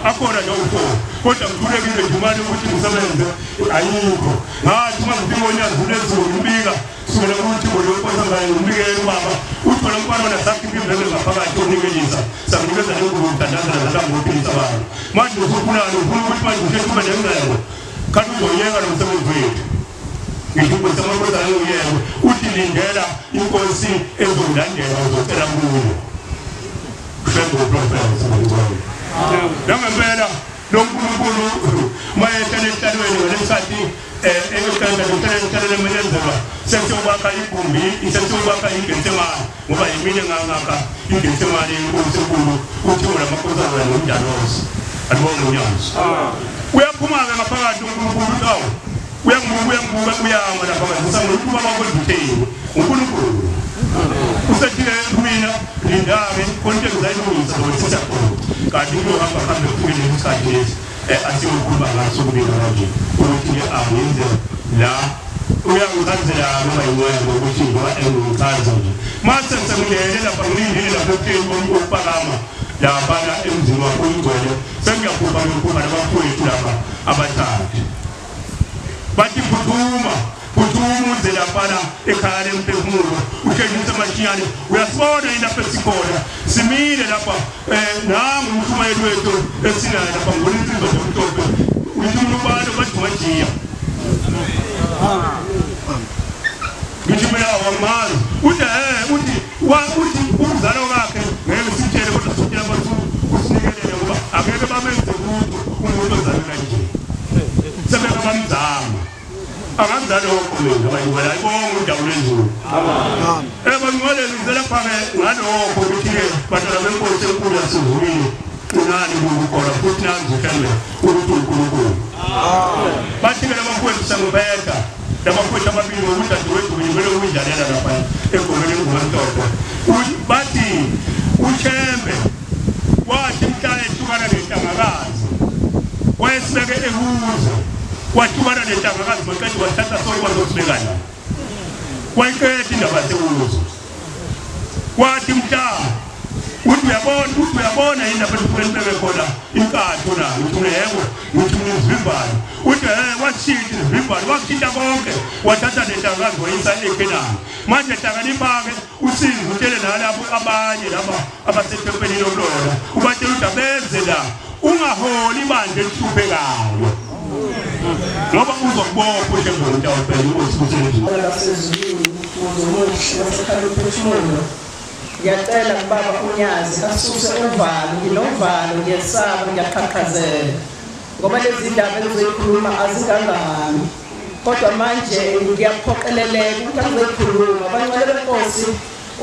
Akhona nje u-4 kodwa ngikhulekile nje imali yokuthi ngisebenze ayikho. Ngathi uma ngifika onyazi lwezulu ngibika sukela kuthi ngolwenkosazane ngimbikele ubaba uthi wena mfana wena sakhipha ivele ngaphakathi onikelisa sakunikeza nengubo uthandazela zalangophilisa abantu. Manje usufunani? Ufuna ukuthi manje usheshe ube nengcebo kanti uzoyeka lo msebenzi wethu. Ngisho ukuthi amankosana uyeke uthi lindela inkosi ezokulandela uzocela kuyo. Shembe uprofesa ngicela. Nangempela lo Nkulunkulu mayehlala esihlalweni ngalesikhathi eyohlala kuhlala esihlalweni emenyezelwa sesiyokwakha igumbi sesiyokwakha iGetsemane ngoba yimina engangakha iGetsemane inkosi enkulu uthiwe lamakhosazana nomdalosi alibonge unyazi. Uyaphuma-ke ngaphakathi uNkulunkulu uthi awu uyangibuka uyangibuka uyama lapha ngazisa ngokuthi ubaba kwezitheni uNkulunkulu usethi-ke kumina linda-ke khona into engizayilungisa zokuthutha khona kanti kuyohamba kuhambe kufike lesi sikhathi lesi asiyokhuluma ngaso kumina kanje ukuthi-ke angenze la uyangichazela noma yimoya ngokuthi ngoba engichaza nje mase sengilele lapha ngilindile lapha ekutheni kokupakama. laphana emzini wakho ongcwele. Sengiyaphupha ngiphupha nabafowethu lapha abathathu. Bathi phuthuma, phuthuma uze laphana ekhaya lemphefumulo, usheshise masinyane. Uyasibona yini lapho esikhona? Simile lapha um nangu umshumayeli wethu esinaye lapha ngibona insizwa nje emhlophe. Ngithi mina ubani bathi uMajiya. Ngithi mina awamazi. Uthi uthi uthi umzalo wakhe ngeke sitshele kodwa sitshela abantu usinikelele ngoba angeke bamenze lutho umuntu ozalwe kanje. Sebeke bamzama. Angazi lokho mina bangcwele ayibonge udabu lwezulu. Amen. Bangcwele ngize lapha-ke ngalokho ukuthi-ke bantwana benkosi enkulu yasezulwini qinani kukukholwa futhi nazi mhlawumbe ukuthi uNkulunkulu. Bathi-ke labafowethu sangibeka labafowethu ababili ngoba udadewethu ngimele ukuyidlalela lapha egomeni engumamhlophe. Bathi uShembe wathi mhla ehlukana nentangakazi wayesibeke ekuze wahlukana nentangakazi maqede wathatha sonke wazosibeka la wayiqeda indaba sekuzo wathi mhla uthi uyabona uthi uyabona yini lapho esuke nibeke khona inkatho na ngithi yebo ngithi ngizivimbane uthi he washintsha izivimbane wakushintsha konke wathatha nentangakazi wayisa eKhenani manje hlakanipha-ke usizi utshele nalabo abanye laba abasethempelini lokulona ubatshela ukuthi abeze la ungaholi ibandla elihluphekayo ngoba uzokubopha ushembe umntawuphela inkosi kusebenzi Basezulwini muzi omuhle wasekhaya lomphefumulo ngiyacela kubaba uNyazi asuse uvalo nginovalo ngiyesaba ngiyaqhaqhazela ngoba lezi ndaba engizoyikhuluma azingangami kodwa manje ngiyaphoqeleleka ukuthi angizoyikhuluma bangcwele benkosi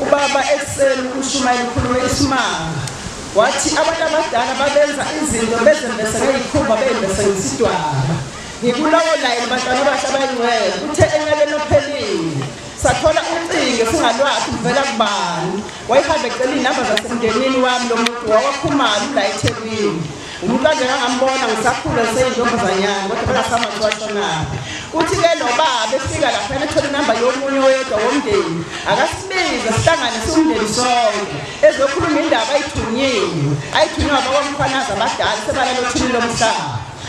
ubaba ekuseni ushumayela ukhulume isimanga wathi abantu abadala babenza izinto bezembese ngeyikhumba beyembese ngesidwaba ngikulowo layini bantwana abasha abayingcwele kuthe enyakeni ophelile sathola ucingo singalwazi kuvela kubani wayehambe ecela iy'namba zasemndenini wami lo muntu wawakhumalo ula eThekwini umuntu kanje ngangambona ngisakhula ngiseyintombazanyana kodwa bengasamathi washonaphi uthi-ke lo baba efika laphana ethola inamba yomunye oyedwa womndeni akasibize sihlangane siwumndeni sonke ezokhuluma indaba ayithunyiwe ayithunywa abakwamkhwanazi abadala sebalala othini lomhlaba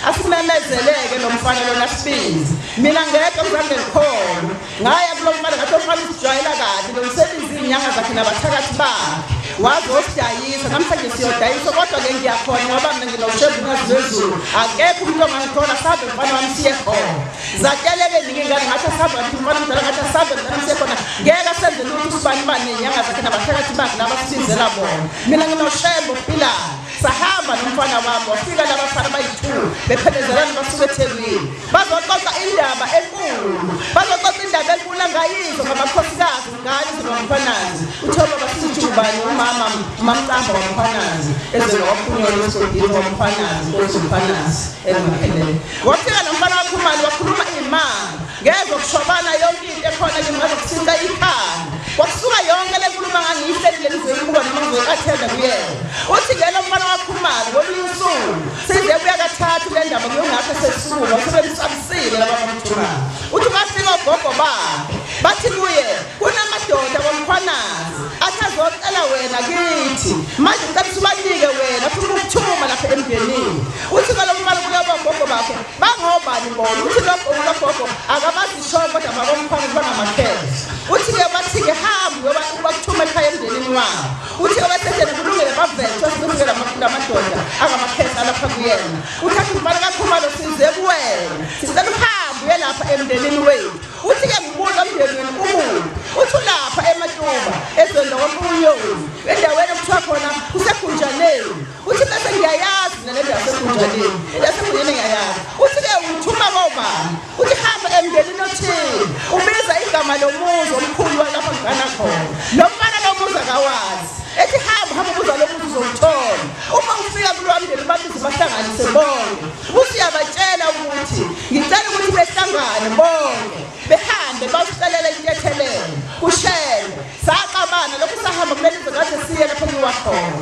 asimemezeleke lo mfana lona sibize mina ngedwa ngizange ngikhona ngaya kulo mfana ngathi lomfana usijwayela kabi lo msebenzi iy'nyanga zakhe nabathakathi bakhe wazosidayisa namhlanje siyodayisa kodwa-ke ngiyakhona ngoba mina nginoshevu unyazi lwezulu akekho umuntu ongangithola sabe mfana wami siye khona zateleke ningi ingane ngathi asabe ngathi umfana mdala ngathi asabe mntana siye khona ngeke asenze lutho usibani bani ney'nyanga zakhe nabathakathi bakhe labasibizela bona mina nginoshembe ophilayo sahamba nomfana wami wafika labafana bayi-two bephelezelana basuke eThekwini bazoxoxa indaba enkulu bazoxoxa indaba enkulu angayizwa ngamakhosikazi ngane zomkhwanazi uthe baba sithi ubani umama umamcamba wamkhwanazi ezweni waphunyelwa esigodini wamkhwanazi nkosi umkhwanazi engaphelele wafika nomfana wakhumalo wakhuluma imali ngezwa kushwabana yonke into ekhona kimi ngezwa kuthinta ikhanda kwakusuka yonke le nkulumo ngangiyihlelile ngizoyibuka noma ngizoyi-athenda kuyena uthi ke lo mfana wakhumalo ngolunye usuku seyize buya kathathu le ndaba kuyongakho sesukuma sebemsabisile laba bamthumayo uthi bafika ogogo bakhe bathi kuye kunamadoda kwamkhwanazi athi azocela wena kithi manje ucela ukuthi ubanike wena funa ukukuthuma lapha emndenini uthi ke lo mfana kulobo gogo bakhe bangobani bona uthi logogo akabazishoyo kodwa bakomkhwanazi bangamakhehla uthi-ke bathi-ke hambe ubakuthuma ekhaya emndenini wabo uthi-ke basetsheni kulungile bavethwe kulungile lamadoda angamakhehla alapha kuyena uthatha umfana kakhumalo size kuwena sicela uhambe uye lapha emndenini wethu uthi-ke ngibuza emndenini ukuphi uthi ulapha ematuba ezweni lakwampunyoni endaweni okuthiwa khona kusegunjaneni uthi bese ngiyayazi mina le ndawo yasegunjaneni indawo yasegunjaneni ngiyayazi uthi-ke uthuma kobani uthi hamba emndenini othile ubiza igama lomuzi omkhulu walapho ngigana khona lo mfana lomuzi akawazi ethi hamba hamba ubuza lo muzi uzowuthola uma ufika kulowa mndeni babize bahlanganise bonke usuyabatshela ukuthi ngicela ukuthi behlangane bonke behambe bawucelela intethelelo kushele saxabana lokhu sahamba kuleli zwe kade siye lapho kuyiwa khona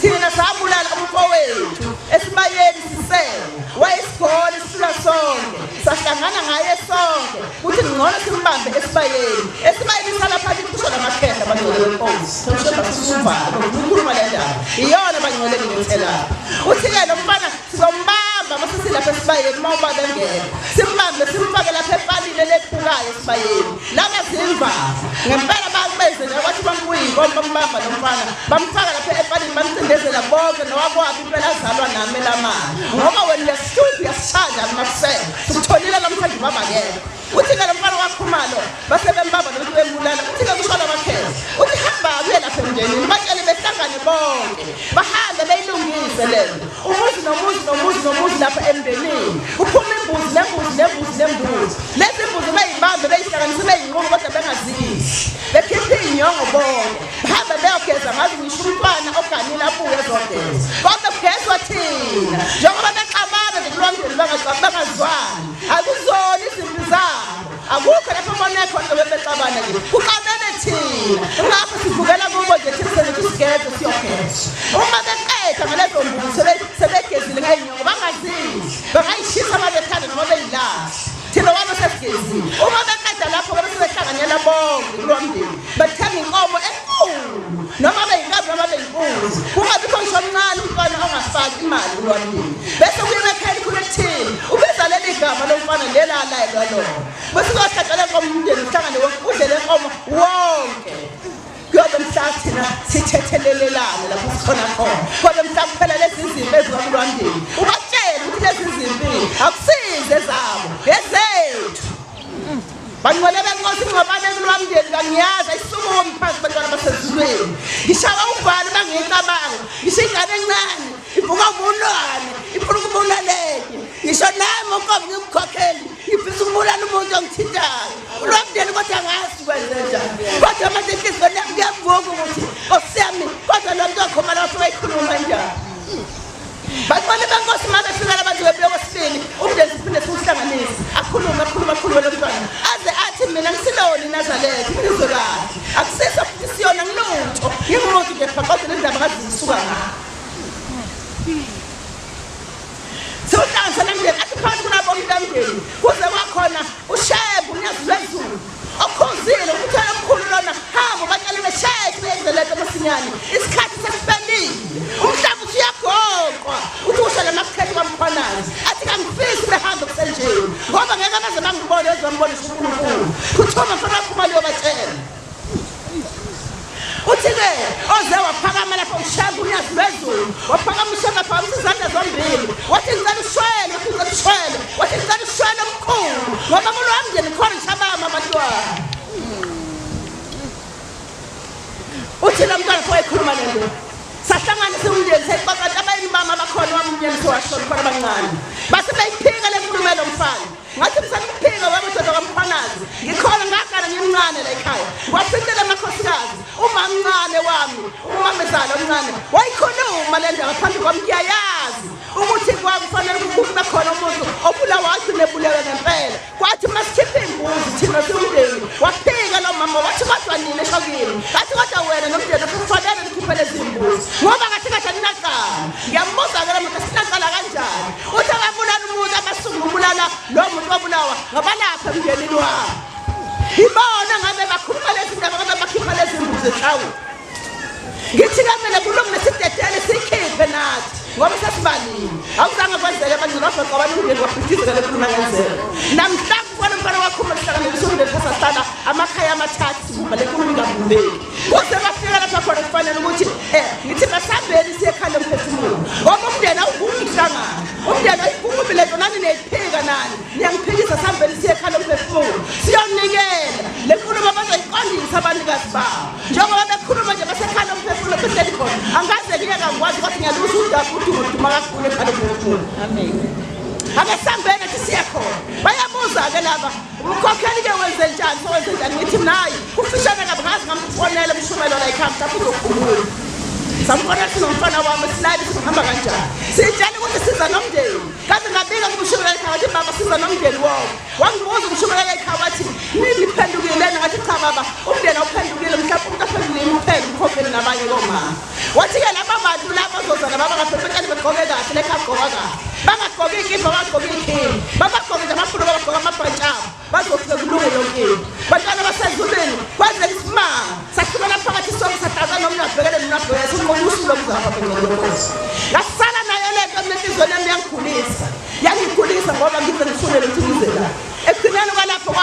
thina sabulala umfowethu esibayeni sisele wayesigole sisula sonke sahlangana ngaye sonke. bonke ukuthi ngcono simbambe esibayeni. Esibayeni sala phansi kusho lamakhehla abangcwele benkosi. Sekusheba sisuvalo ukukhuluma le ndaba. Iyona abangcwele ngithela. Uthi-ke lo mfana sizombamba mase silapha esibayeni uma ubaba engekho. Simbambe simfake lapha epalini elephukayo esibayeni. Laba zimvava. Ngempela bakubenze nje kwathi bambuya inkomo bambamba lo mfana. Bamfaka lapha epalini bamcindezela bonke nowakwabo impela azalwa nami elamani. Ngoba wena uyasihlupha uyasishaya njalo makusele. Sikutholile namhlanje ubaba akekho. Uthi-ke lo mfana wakhumalo base bembamba nokuthi bembulala. Uthi-ke kusho lamakhehla. Uthi hamba uye lapha emndenini batshele behlangane bonke. Bahambe beyilungise lento. Umuzi nomuzi nomuzi nomuzi lapha emndenini. Kuphuma imbuzi nembuzi nembuzi nembuzi. Lezi mbuzi beyibambe beyihlanganise beyinqume kodwa bengazidli. Bekhiphe iy'nyongo bonke. Bahambe beyogeza ngazi ngisho umntwana oganile abuye ezogeza. Kodwa kugezwa thina. Njengoba bexabana nje kulowa mndeni bengazwani. Akuzona izimpi zabo. Akukho lapho ubone khona ngoba bexabana nje. Kuxabene thina. Ngakho sivukela kubo nje thina sezithi sigeze siyogeza. Uma beqeda ngalezo mbuzi sebegezile ngey'nyongo bangazidli. Bangayishisa uma bethanda noma beyilahla. Thina wabe sesigezile. Uma beqeda lapho babe sebehlanganyela bonke kulowa mndeni. Bathenga inkomo enkulu noma beyinkabi noma beyinkunzi. Kungabikho ngisho omncane umntwana ongafaki imali kulowa mndeni. Bese kuye ekhaya elikhulu elithile. Ubiza leli gama lomfana lela alayelwa lona. Bese kuyohlatshwa le nkomo umndeni uhlangane wonke udle le nkomo wonke. Kuyobe mhla thina sithethelelelane lapho sikhona khona. Kodwa mhla kuphela lezi zimpi eziwa mndeni. Ubatshele ukuthi lezi zimpi akusize ezabo, ezethu. Bangcwele benkosi ngingabane kulwamndeni kangiyazi ayisukumi phansi bantwana basezulwini. Ngishawa uvalo bangicabanga. Ngisho ingane encane ivuka ubulwane ifuna ukubulala enye. Ngisho nami uqobo ngimkhokheli ngifisa ukubulala umuntu ongithintayo. Ulwamndeni kodwa angazi kwenze njani. Kodwa manje inhliziyo yami kuyavuka ukuthi Nkosi yami kodwa lo muntu wakhoma lapho wayikhuluma njani. Bantwana benkosi uma befika labantu bebuya kwesibili umndeni siphinde siwuhlanganise akhulume akhulume akhulume lo mntwana aze athi mina ngisilona iNazaretha ngizwe kahle akusiso futhi siyona ngilutho ngingumuntu nje kodwa le ndaba ngazi ngisuka ngayo siwuhlanganise nomndeni athi phakathi kulabo mntamndeni kuze kwakhona uShembe uNyazi lwezulu okhuzile umthwalo omkhulu lona hamba batshale besheshe benze lento masinyane isikhathi sesiphelile umhlaba usuyagoqwa uthi usho lamakhehla kwaMkhwanazi athi kangifisi behambe kusenjeni ngoba ngeke baze bangibone ezambonisa uNkulunkulu phuthuma mfana waphuma liyobatshela uthi-ke oze waphakama lapho ushembe unyazi lwezulu waphakama ushembe aphakamisa izandla zombili wathi ngicela ushwele wathi ngicela ushwele wathi ngicela ushwele omkhulu ngoba kulo mndeni khona ngishabama abantwana uthi lo mntwana wayekhuluma le nto sahlangana siwumndeni sayixoxa abayini bami abakhona wami umndeni sowashona khona abancane base beyiphika le nkulumo yalo mfana Ngathi ngisakuphika webo doda kaMkhwanazi. Ngikhona ngagana ngimncane la ekhaya. Waphindela amakhosikazi. Umamncane wami, umamezala omncane. Wayikhuluma le ndaba phambi kwami ngiyayazi ukuthi kwakufanele kube khona umuntu obulawa agcine ebulewe ngempela. Kwathi uma sikhipha imbuzi thina siwumndeni waphika lo mama wathi kodwa nina esho kimi. Ngathi kodwa wena nomndeni kufanele nikhiphe lezi mbuzi ngoba kahle kahle aninacala. Ngiyambuza-ke lo muntu sinacala kanjani? Uthi ababulala umuntu abasuke ukubulala lo muntu wabulawa ngabalapha emndenini wabo. Ibona ngabe bakhuluma lezi ndaba ngabe bakhipha lezi mbuzi enhlawulo. Ngithi ke mina kulungile sidedele sikhiphe nathi ngoba sesibalile. Akuzange kwenzeke abantu babhoqa umndeni wabhidizeka lekhuluma ngenzeka. Namhla kukhona umfana wakhuluma sihlanganisa umndeni sasahlala amakhaya amathathu sibumba lenkulumo ingabumbeki. Kuze bafika lapha khona kufanele ukuthi ngithi basambeni siye ekhaya lomphefumulo ngoba umndeni awuvumi ukuhlangana umndeni ayivumi lento nani niyayiphika nani niyangiphikisa sihambeni siye ekhaya lomphefumulo siyonikela le nkulumo bazoyiqondisa abanikazi babo njengoba bekhuluma nje basekhaya lomphefumulo behleli khona angaze ngiye kangikwazi kodwa ngiyaluzwa udaba udumo luduma kakhulu ekhaya lomphefumulo ake sihambeni athi siye khona bayabuza-ke laba Umkhokheli ke wenze njani sowenze njani ngithi naye kufishane kabi ngazi ngamfonela umshumelo la ekhaya mhlawumbe uzokhumbula samfonela sinomfana wami silaye sihamba kanjani sitshela ukuthi siza nomndeni kaze ngabika kumshumela ekhaya wathi baba siza nomndeni wonke wangibuza umshumela ekhaya wathi niphendukile ngathi cha baba umndeni awuphendukile mhlawumbe umuntu aphendukile kuphela umkhokheli nabanye komama wathi-ke laba bantu laba bazoza naba bangaphephekani begqoke kahle lekhagqoka kahle bangagqoki iy'kibha bangagqoki iy'khini babagqoke nje amabhulu babagqoke amabhantshi abo bazofika.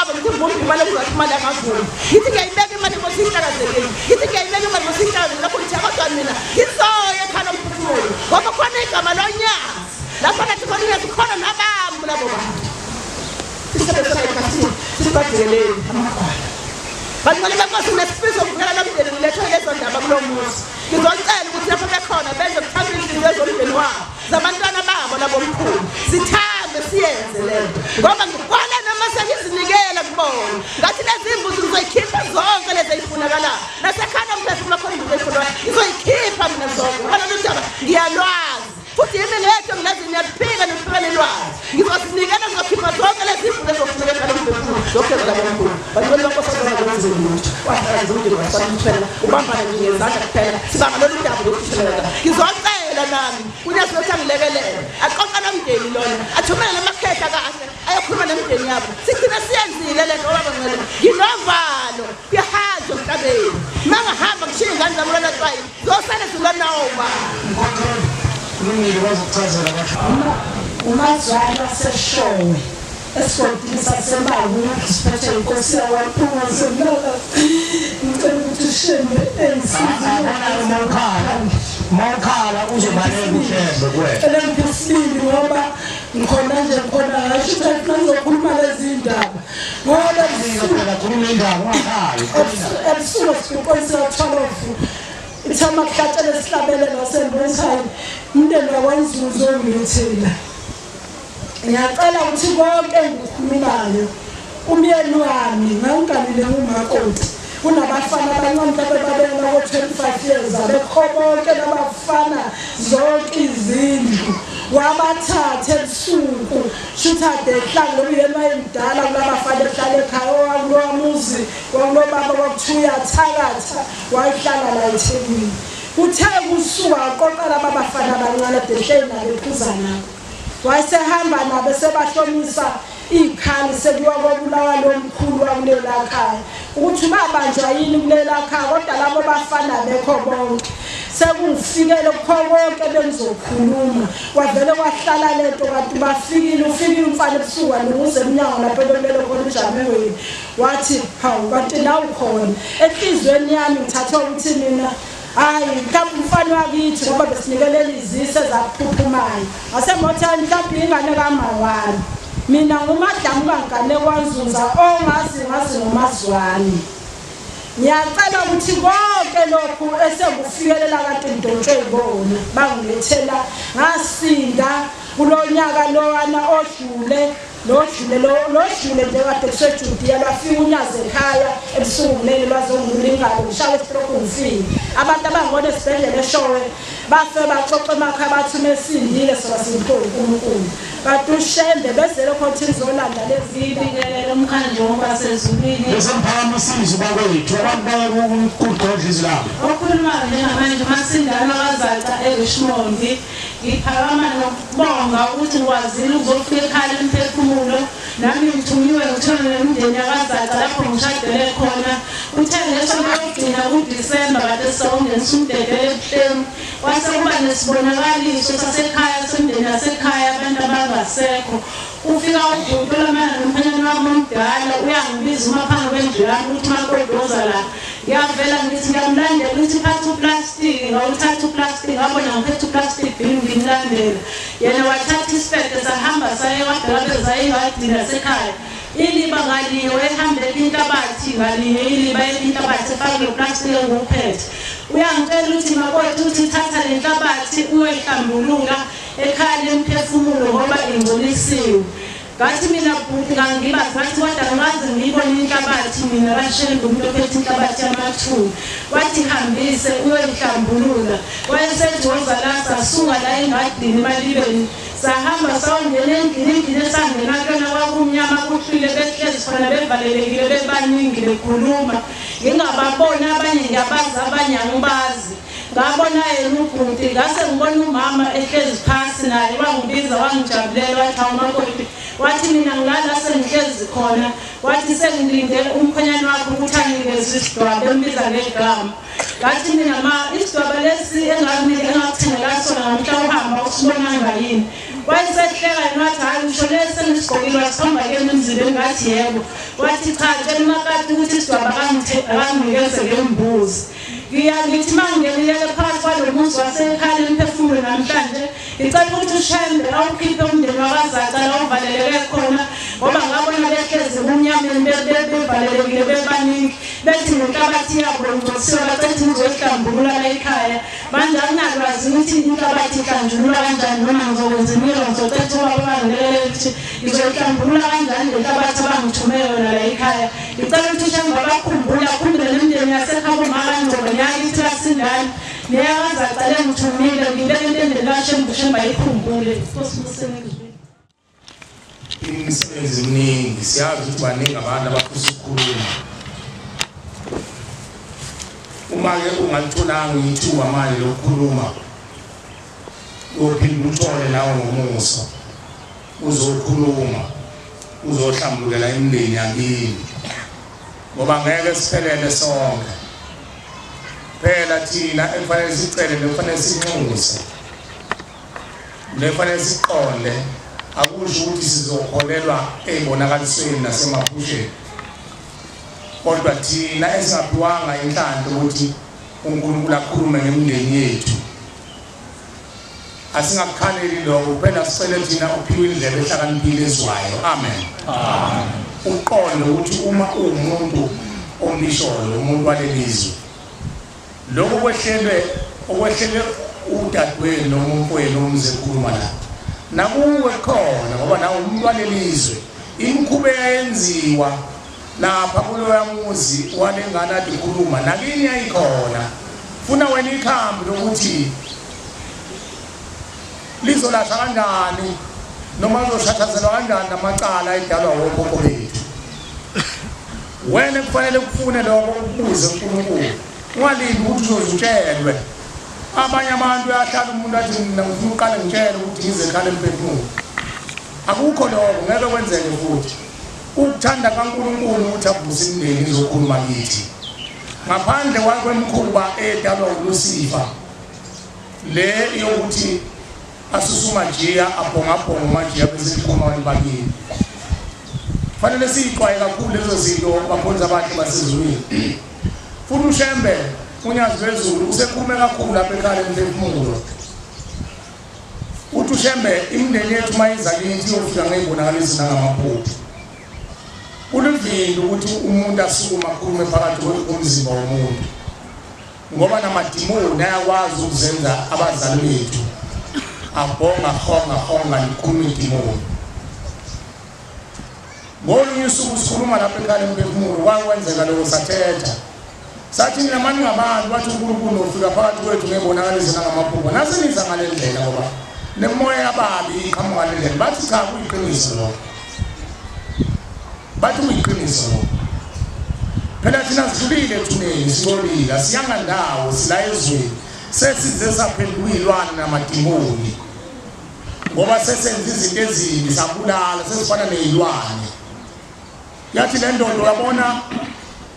Baba ngithi ngivuma imali okuzathi imali angavumi. Ngithi ngiyayibeka imali inkosi ihlakazekile. Ngithi ngiyayibeka imali inkosi ihlakazekile lapho ngithi kodwa mina ngizoya ekhaya lomphefumulo ngoba khona igama lonyazi. Lapho nathi khona unyazi khona nabami labo bantu. Sisebenza ekhathini sibadleleni amagwala. Bangcwele benkosi nesifiso sokuvukela lo mndeni ngilethwe lezo ndaba kulo muzi. Ngizocela ukuthi lapho bekhona benze kuthambe inhliziyo zomndeni wabo zabantwana babo labomkhulu. Sithambe siyenze lento ngoba ngikwala noma sengizinikela kubona. Ngathi lezi mbuzi ngizoyikhipha zonke lezi ezifunakalayo. Nasekhanda umphefumulo khona imbuzi efunwa ngizoyikhipha mina zonke. Ngoba lolu daba ngiyalwazi. Futhi yimi ngedwa ngilazi niyaphika niphika nilwazi. Ngizosinikela ngizokhipha zonke lezi zimvu ezofuneka ekhaya lomphefumulo zokuphezulu labomkhulu. Bantwana bankosazana kwenze lutho. Wahlala nje umndeni wasala kuphela. Ubambana nje ngezandla kuphela. Sibanga lolu daba lokuthusheleka. Ngizocela nami kunyazi lokuthi angilekelele. Aqoqa nomndeni lona. Athumele namakhehla kahle ayokhuluma nemindeni yabo. Sigcine siyenzile le nto baba ngcwele. Nginovalo kuyahanjwa emhlabeni. Mangahamba ngishiye ingane zami lona xwayi. Zosale zilona uba. Kulungile bazokuchazela kahle. Umazwana waseshowe esigodini saseMaku siphethe inkosi yakwaMpunga mlala ngicela ukuthi ushembe Mawukhala, mawukhala uzobaleka ushembe kuwena. engisize isibili ngoba ngikhona nje ngikhona ngisho ukuthi ngizokhuluma lezi ndaba ngoba Phela khuluma indaba ungakhali. ebusuku siguqonisa 12 ithama kuhlatshele sihlabele nasembukhaya umndeni wakwaNzuzo ongilethela. Ngiyacela ukuthi konke engikukhulumayo umyeni wami ngangiganile ngumakoti kunabafana abancane mhlawumbe babela ko-25 years abekho bonke labafana zonke izindlu wabathatha ebusuku shuthi ade ehlala lo myeni wayemdala kulabafana ehlala ekhaya owakulowa muzi wakulobaba kwakuthiwa uyathakatha wayehlala la eThekwini. Kuthe kusuka waqoqa laba bafana abancane ade ehleli nabo ephuza nabo wayesehamba nabo sebahlomisa ikhali sekuyiwa kobulawa lo mkhulu wakulela khaya ukuthi babanjwa yini kulela khaya kodwa labo bafana bekho bonke sekungifikele kukho konke bengizokhuluma kwavele kwahlala lento kanti bafikile ufikile umfana ebusuku walunguza emnyango lapho ebelele khona ujamekweni wathi hawu kanti nawe ukhona enhliziyweni yami ngithathwe ukuthi mina hayi mhlawumbe umfana wakithi ngoba besinikelela izise ezaphuphumayo ngasemotheni mhlawumbe ingane kamawami mina nguMadlamuka ngane kwaNzunza ongazi ngazi ngomazwane. Ngiyacela ukuthi konke lokhu esengufikelela kade ngidontshwe yibona bangilethela ngasinda kulo nyaka lowana odlule lodlule lodlule nje kade kuseJudiya lwafika unyazi ekhaya ebusuku kunene lwazongilula ingalo ngishawe istroke ngifile. Abantu abangibona esibhedlela eshowe bafe baxoxa emakhaya bathi mesindile soba siphiwe uNkulunkulu. Kanti uShembe bezele khona ukuthi ngizolanda lezi Ngibingelele umkhandlu wasezulwini. Bese ngiphakamisa izwi bakwethu abantu bayeke ukugodla izwi labo. Okhulumayo njengamanje uMasindana kaZaca eRichmond. Ngiphakama nokubonga ukuthi ngikwazile ukuzofika ekhaya lemphefumulo. Nami ngithunyiwe ngithole nemindeni yakaZaca lapho ngishadele khona. Kuthe ngesonto lokugcina kuDisemba kade sawungenisa umdedele ebuhleni. Kwase kuba nesibonakaliso sasekhaya semndeni yasekhaya abantu abangasekho. Ufika ubhuti olamana nomkhwenyana wami omdala uyangibiza uma phambi kwendlu yami ukuthi makodoza la. Ngiyavela ngithi ngiyamlandela ukuthi phatha uplastiki, ngawuthatha uplastiki ngabona ngiphethe uplastiki bin ngimlandela. Yena wathatha isipede sahamba saye kwadala saye engadini yasekhaya. Iliba ngalinye wayehamba inhlabathi ngalinye iliba inhlabathi efake lo plastiki engiwuphethe. Uyangitshela ukuthi makoti uthi thatha le nhlabathi uyoyihlambulula ekhaya lemphefumulo ngoba ingcolisiwe. Ngathi mina bhuti ngangiba ngathi kodwa ngaze ngiyibone inhlabathi mina kaShembe umuntu ophethe inhlabathi yamathuna. Wathi hambise uyoyihlambulula. Wayesethi woza la sasuka la engadini emalibeni sahamba sawungena endlini endlini esangena kuyona kwakumnyama kuhlwile behlezi khona bevalelekile bebaningi bekhuluma. Ngingababoni abanye ngiyabazi abanye angibazi. Ngabona yena ubhuti ngase ngibona umama ehlezi phasi naye wangibiza wangijabulela wathi hawu makoti wathi mina ngilala sengihlezi khona wathi sengilinde umkhwenyana wakho ukuthi anginikeze isidwaba embiza ngegama. Ngathi mina ma isidwaba lesi engakuthengela sona ngamhla uhamba usibonanga yini. Wayesehleka yena wathi hhayi usho lesi engisigqokile wasikhomba kuyena emzimbeni ngathi yebo. Wathi cha, tshela umakati ukuthi isidwaba akanginikeze ngembuzi. Ngithi uma ngingenilele phakathi kwalo muzi wasekhaya lemphefumulo namhlanje, ngicela ukuthi uShembe awukhiphe umndeni wakwaZaca la uvaleleke khona, ngoba ngabona behlezi ebumnyameni bevalelekile bebaningi, bethi nenhlabathi yabo ingcolisiwe, bacela ukuthi ngizoyihlambulula la ekhaya. Manje anginalwazi ukuthi inhlabathi ihlanjululwa kanjani, noma ngizokwenza imilo, ngizocela ukuthi ubaba bangilekelele ukuthi ngizoyihlambulula kanjani le nhlabathi abangithume yona la ekhaya. Ngicela ukuthi uShembe abakhumbule, akhumbule nemindeni yasekhabo makaNgcobo neyakithi kaSindane neyakaZaca lengithumile, ngibeke entendeni kaShembe, uShembe ayikhumbule. Nkosi Musenekizwe. Imisebenzi eminingi, siyazi ukuthi baningi abantu abafisa ukukhuluma. Uma-ke ungalitholanga ithuba manje lokukhuluma, uyophinde uthole nawe ngomusa, uzokhuluma, uzohlambulukela imindeni yakini, ngoba ngeke siphelele sonke. Phela thina ekufanele sicele nekufanele sinxuse nekufanele siqonde, akusho ukuthi sizokholelwa ey'bonakalisweni nasemaphusheni, kodwa thina esingaphiwanga inhlanhla ukuthi uNkulunkulu akhulume ngemindeni yethu, asingakukhaleli lokho. Kuphela sicele thina uphiwe indlebe ehlakaniphile ezwayo. Amen. Uqonde ukuthi uma uwumuntu ombisholo, umuntu walelizwe, lokho kwehlelwe okwehlele udadewenu noma umfowenu omze ekhuluma la, nakuwe khona, ngoba nawe umuntu walelizwe. Imikhuba eyayenziwa lapha kuloya muzi walengane ade ikhuluma nakini yayikhona. Funa wena ikhambi lokuthi lizolashwa kanjani noma lizoshathazelwa kanjani namacala edalwa wokhokho bethu. Wena kufanele kufune lokho, ukubuze uNkulunkulu, ungalindi ukuthi uzozutshelwe. Abanye abantu uyahlala umuntu athi mina ngifuna uqale ngitshele ukuthi ngize ekhaya lemphefumulo. Akukho lokho, ngeke kwenzeke. Futhi ukuthanda kaNkulunkulu ukuthi avuse imindeni izokhuluma kithi, ngaphandle kwemikhuba edalwa uLucifer le yokuthi asuse umajiya, abhongabhonga umajiya, bese likhuluma abantu bakini. Fanele siyixwaye kakhulu lezo zinto, bakhonzi abahle basezulwini. Futhi uShembe uNyazi lwezulu usekhulume kakhulu lapha ekhaya lemphefumulo. Uthi uShembe imindeni yethu uma iza kithi iyofika ngey'bonakaliso nangamaphupho. Kulivile ukuthi umuntu asukume akhulume phakathi komzimba womuntu, ngoba namadimoni ayakwazi ukuzenza abazali bethu, abhonga honga honga, likhuluma idimoni. Ngolunye usuku sikhuluma lapha ekhaya lemphefumulo, kwakwenzeka lokho, sathetha sathi nina maningabantu bathi uNkulunkulu ufika phakathi kwethu ngebonakaliso nangamaphupho, naseniza ngale ndlela, ngoba nemoya yababi iqhamuka ngale ndlela. Bathi cha, kuyiqiniso lokho. Bathi kuyiqiniso lokho. Phela thina sidlulile ethuneni, singcolile, asiyanga ndawo, sila ezweni, sesize saphenduka iy'lwane namadimoni, ngoba sesenza izinto ezimbi, sabulala, sesifana ney'lwane. Yathi le ndoda, uyabona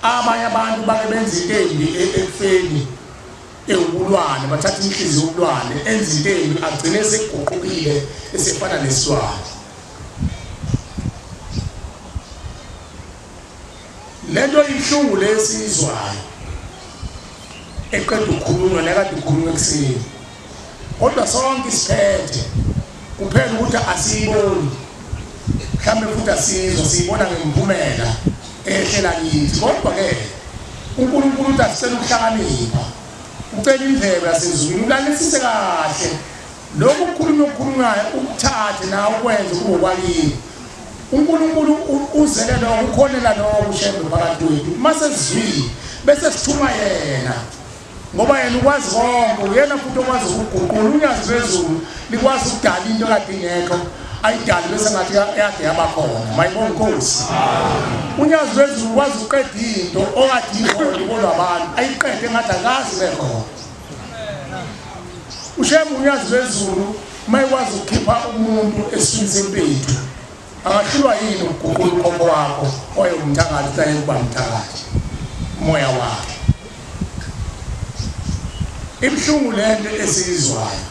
abanye abantu bake benza into embi ekufeni ewubulwane, bathatha inhliziyo yobulwane, enza into embi, agcine eseguqukile esefana nesilwane. Lento ibuhlungu lesizwayo eqeda ukukhulunywa nekade ikhulunywa ekuseni, kodwa sonke isiphethe kuphela ukuthi asiyiboni, mhlawumbe futhi asizwa, siyibona ngemphumela ehlela kithi. Kodwa-ke uNkulunkulu uthi asicela ukuhlakanipha, ucela indlebe yasezulwini, ulalelisise kahle lokhu kukhulunywa okukhulunywayo, ukuthathe nawe ukwenze kube okwakini. uNkulunkulu uzele lokho, ukhonela lokho uShembe phakathi kwethu. Uma sesizwile bese sithuma yena, ngoba yena ukwazi konke, uyena futhi okwazi ukuguqula. UNyazi lwezulu likwazi ukudala into kade ingekho, ayidali bese ngathi yade yaba khona. Mayibonga inkosi. UNyazi lwezulu ukwazi ukuqeda into okade ikhona ibolwa abantu, ayiqede ngathi akazi bekhona. UShembe uNyazi lwezulu uma ekwazi ukukhipha umuntu esiswini sempethu, angahlulwa yini ukuguqula ukhokho wakho owayewumthakathi ukuthi ayeke ukuba mthakathi umoya wakhe? Ibuhlungu lento esiyizwayo.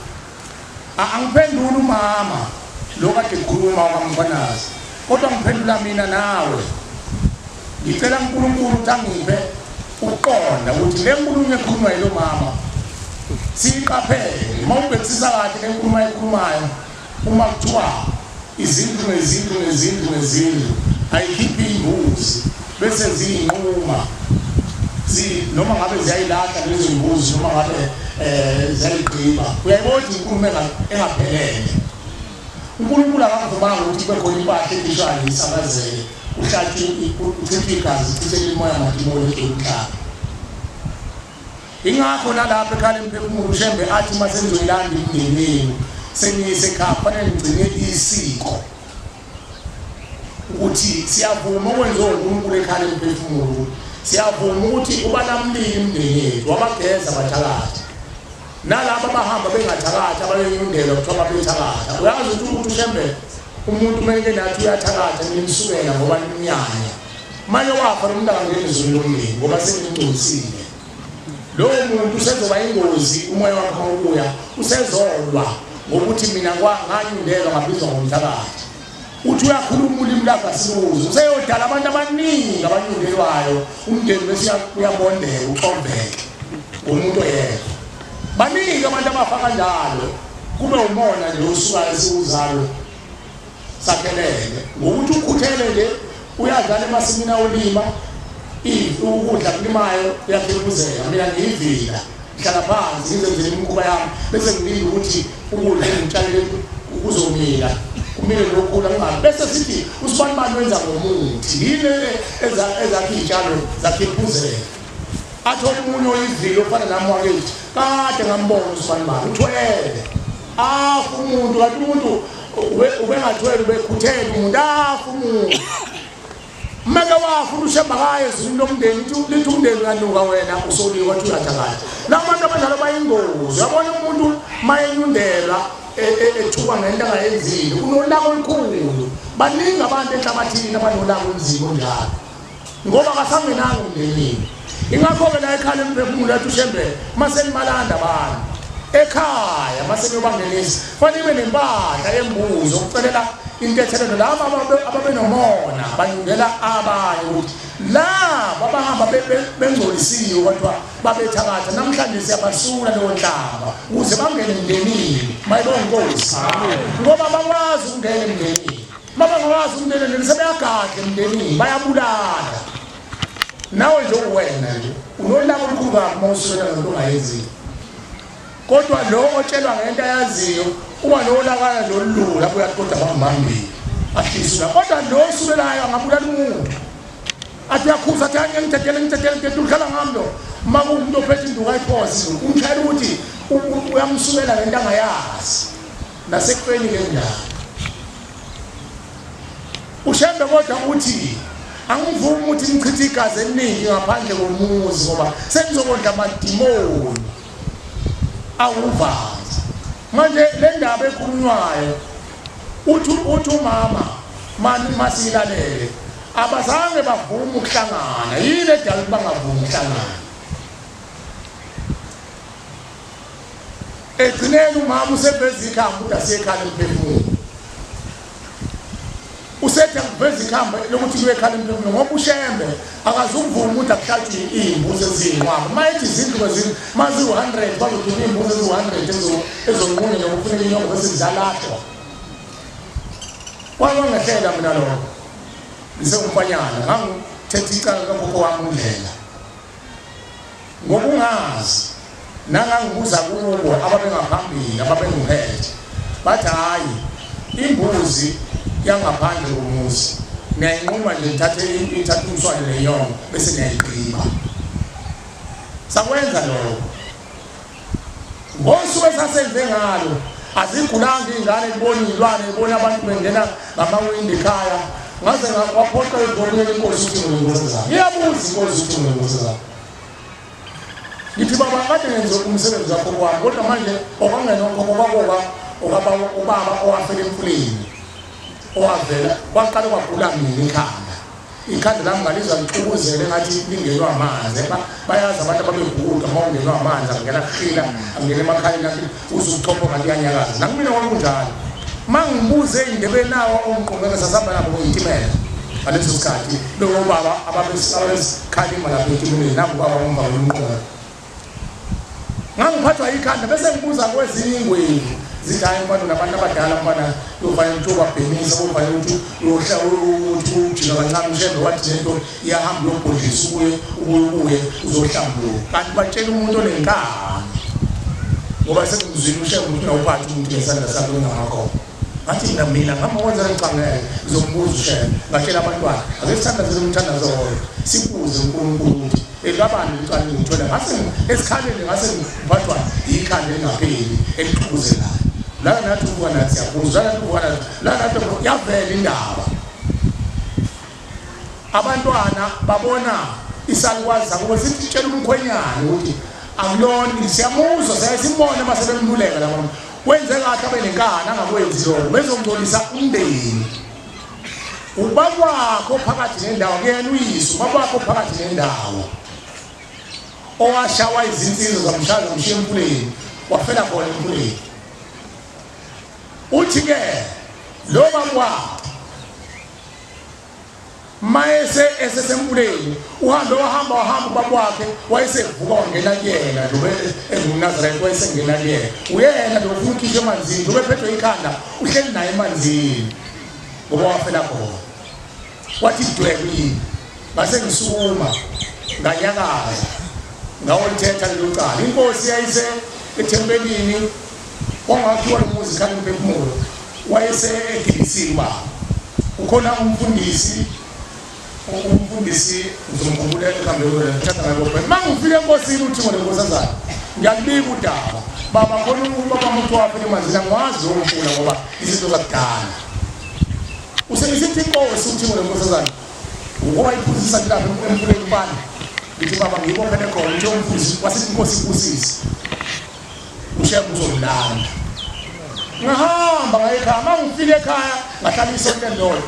Angiphenduli umama lo kade kukhuluma wakaMkhwanazi, kodwa ngiphendula mina nawe. Ngicela uNkulunkulu ukuthi angiphe ukuqonda ukuthi le nkulumo ekhulunywa yilo mama siyiqaphele. Uma ubhekisisa kahle le nkulumo ayikhulumayo, uma kuthiwa izindlu ngezindlu ngezindlu ngezindlu ayikhiphi imbuzi bese ziyinquma, noma ngabe ziyayilahla lezo mbuzi, noma ngabe ziyayigqiba, uyayibona ukuthi inkulumo engaphelele. uNkulunkulu akakuvumanga ukuthi kube khona impahla ekhishwayo isakazeke, uhlatshwe, uchithwe igazi, uchitheke imimoya amadimoni egcwele umhlaba. Ingakho nalapha ekhala emphefumulo uShembe athi uma senizoyilanda imindeni yenu seniyise ekhaya, kufanele nigcine isiko ukuthi siyavuma okwenziwa uNkulunkulu ekhala emphefumulo, siyavuma ukuthi ubalamlile imindeni yethu, wabageza bathakathi. Nalaba abahamba bengathakathi, ababenyundelwa kuthiwa babethakatha. Uyazi ukuthi uShembe umuntu uma eke nathi uyathakatha nimsukela ngoba nimnyanya. Manje wafa lo muntu akangeni ezulwini lomndeni ngoba senimngcolisile. Lowo muntu usezoba ingozi, umoya wakhe uma ubuya usezolwa ngokuthi mina nganyundelwa ngabizwa ngomthakathi. Uthi uyakhuluma ulimi lakhe asiluzi, useyodala abantu abaningi abanyundelwayo, umndeni bese uyabondeka uxoveke ngomuntu oyedwa. Baningi abantu abafa kanjalo, kube umona nje osuka esiwuzalo sakhelele ngokuthi ukhuthele nje, uyadlala emasimini awulima ukudla kulimayo uyaphekuzeka. Mina ngiyivila, ngihlala phansi ngizenzele imikhuba yami bese ngilinde ukuthi ukudla engikutshalile kuzomila, kumile lokhula kungabi. Bese sithi usibanibani wenza ngomuthi, yini ezakhe iy'tshalo zakhiphuzeka. Athi omunye oyivila ofana nami wakithi, kade ngambona usibanibani uthwele, afa umuntu, kanti umuntu ubengathwele, ubekhuthele umuntu, afa umuntu. Meke wafa uShemba kaye ezulwini lomndeni, lithi umndeni uyanuka wena usoliwe, wathi uyathakatha. La bantu abanjalo bayingozi. Uyabona umuntu mayenyundelwa ethuka ngento angayenzile, unolaka olukhulu. Baningi abantu enhlabathini abanolaka olunzima onjalo, ngoba akasangenanga emndenini. Ingakho-ke la ekhala emphefumulo yathi uShembe, mase nibalanda abantu ekhaya, mase niyobangenisa, fanele ibe nempahla yembuzi okucelela intethelelo laba ababenomona banyundela abanye ukuthi laba abahamba bengcolisiwe kodwa babethakatha, namhlanje siyabasula leyo nhlamba ukuze bangene emndenini. Mayibonge Nkosi, ngoba bakwazi ukungena emndenini, mabangakwazi ukungena emndenini sebeyagadla emndenini, bayabulala. Nawe nje uwena nje unolaka olukhulu kabi uma usukela ngento ongayenzile, kodwa lo otshelwa ngento ayaziyo uba nolakala nje olulula, abuye athi kodwa bangibambile, ahlisula. Kodwa lo osulelayo angabulala umuntu, athi uyakhuza, athi hayi ngidedele, ngidedele, ngidedele, udlala ngami lo. Uma kuwumuntu ophethe induku ayiphose, umshayela ukuthi uyamsukela ngento angayazi, nasekufeni ke njalo. UShembe kodwa uthi angivumi ukuthi nichithe igazi eliningi ngaphandle komuzi, ngoba senizokondla amadimoni awuvanzi. Manje le ndaba ekhulunywayo uthi umama mani masiyilalele, abazange bavume ukuhlangana. Yini edala ukuthi bangavumi ukuhlangana? Egcineni umama useveza ikhambi ukuthi asiyekhala emphefumulo, usethe ngiveza ikhambi lokuthi kuyekhala emphefumulo, ngoba uShembe akazukuvuma ukuthi akuhlatshwe iy'mbuzi eziyinqwaba. Uma ethi izindlu kwezindlu uma ziwu-100 bazoduma iy'mbuzi eziwu-100 ezonqunywa nokufuneka inyongo bese ziyalahlwa. Kwake kwangehlela mina lokho ngisengumfanyana, ngangithetha icala likakhokho wami uNdlela ngokungazi, nangangibuza kubo ababengaphambili ababengiphethe, bathi hhayi imbuzi yangaphandle komuzi niyayinquma nje, nithathe ithathe umswane nenyongo bese niyayigqiba. Sakwenza lokho ngosuku esasenze ngalo, azigulanga iy'ngane, kubona iy'lwane, kubona abantu bengena ngamawindi ekhaya, ngaze waphoqa igobuyela inkosi ukuthi nginkosazana. Ngiyabuza inkosi ukuthi nginkosazana, ngithi baba kade ngenze umsebenzi wakho kwami, kodwa manje okwangena okhokho kwakoka okaba ubaba owafela emfuleni, owavela kwaqala kwagula mina ikhanda, ikhanda lami ngalizwa lixukuzele ngathi lingenwa amanzi. Bayazi abantu ababebhukuda, uma ungenwa amanzi angena kuhila, angena emakhaleni athi uze ubuchopho ngathi uyanyakaza. Nakumina kwakunjalo. Uma ngibuze ey'ndebeni nawo ongiqongene sasihamba nabo ngeyitimela. Ngaleso sikhathi bengobaba ababesikhalima lapha eTimini, nangu ubaba uMvangeli uMqondo. Ngangiphathwa ikhanda bese ngibuza kwezinye ingwevu zithi hayi mfana unabantu abadala mfana uyofanele ukuthi ubabhemisa uyofanele ukuthi uyohla ukuthi ujika kancane ushembe wathi lento iyahamba uyobhodlisa ubuye ubuye ubuye uzohlambuluka kanti batshela umuntu onenkani ngoba sengimzwile ushembe ukuthi ungawuphathi umuntu ngesandla sakho ungamakhono. Ngathi mina mina ngihamba kwenza ngicangele ngizombuza ushembe ngatshela abantwana ake sithandazele umthandazo owodwa sibuze uNkulunkulu ukuthi Elabani licala ngithola ngase esikhaleni ngase ngiphathwa ikhanda elingapheli elixhuzelayo. Lana nathi ubuka nathi siyabuza, lana nathi ubuka nathi, lana nathi yavela indaba. Abantwana babona isalukwazi sakubo sithi tshela umkhwenyana ukuthi akulona siyamuzwa siyaye simbone uma sebemluleka laba wenze kahle abe nenkani angakwenzi lokho bezongcolisa umndeni. Ubaba wakho phakathi nendawo kuyena uyise ubaba wakho phakathi nendawo owashawa izinsizwa zamshaya zamshiya emfuleni wafela khona emfuleni. Uthi ke lo baba wakhe mayese esesemfuleni uhambe wahamba wahamba ubaba wakhe wayesevuka wangena kuyena njengoba engumNazaretha wayesengena kuyena uyena nje ufuna ukhishwe emanzini njengoba ephethwe ikhanda uhleli naye emanzini ngoba wafela khona wathi dwe kimi ngase ngisukuma nganyakaza ngawolithetha lelo cala inkosi yayise ethempelini kwangakhiwa lo muzi khale umphefumulo wayese egibisile ubaba kukhona umfundisi umfundisi ngizomkhumbula ekuhambeni ngithatha ngakho uma ngifika enkosini uthi ngole nkosazana ngiyalibika udaba baba khona ubaba umuntu wafika emanzini angiwazi lowo mfula ngoba izinto zakudala usengisithi inkosi uthi ngole nkosazana ngoba iphuzisa nje lapha emfuleni ubani ngithi baba ngiyibophele khona uthi umfundisi wasithi inkosi ibusise ushembe uzomlanda ngahamba ngaye ekhaya uma ngifika ekhaya ngahlala isonto elilodwa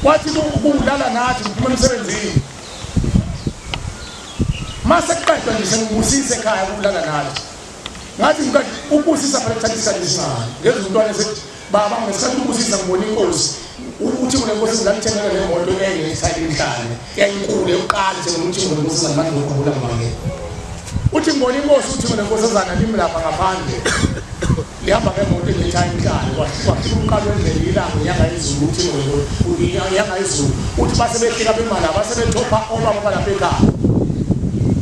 wathi kulala nathi ngiphuma emsebenzini mase kuqedwa nje sengibusise ekhaya kulala nathi ngathi ngiqeda ukubusisa phela kuthatha isikhathi esincane ngezwe umntwana esethi baba ngesikhathi ukubusisa ngibona inkosi uthi ngule nkosi ngangithengela le moto engiyithayile imhlane yayinkulu yokuqala nje ukuthi ngule nkosi manje ngikhumbula ngibangela uthi ngibona inkosi uthi ngule nkosazana limi lapha ngaphandle lihamba ngemoto engiyithaya imhlane kwafika umqalo wendlela ilanga inyanga yezulu uthi inyanga yezulu uthi base behlika bemala base bethopha obaba balapha ekhaya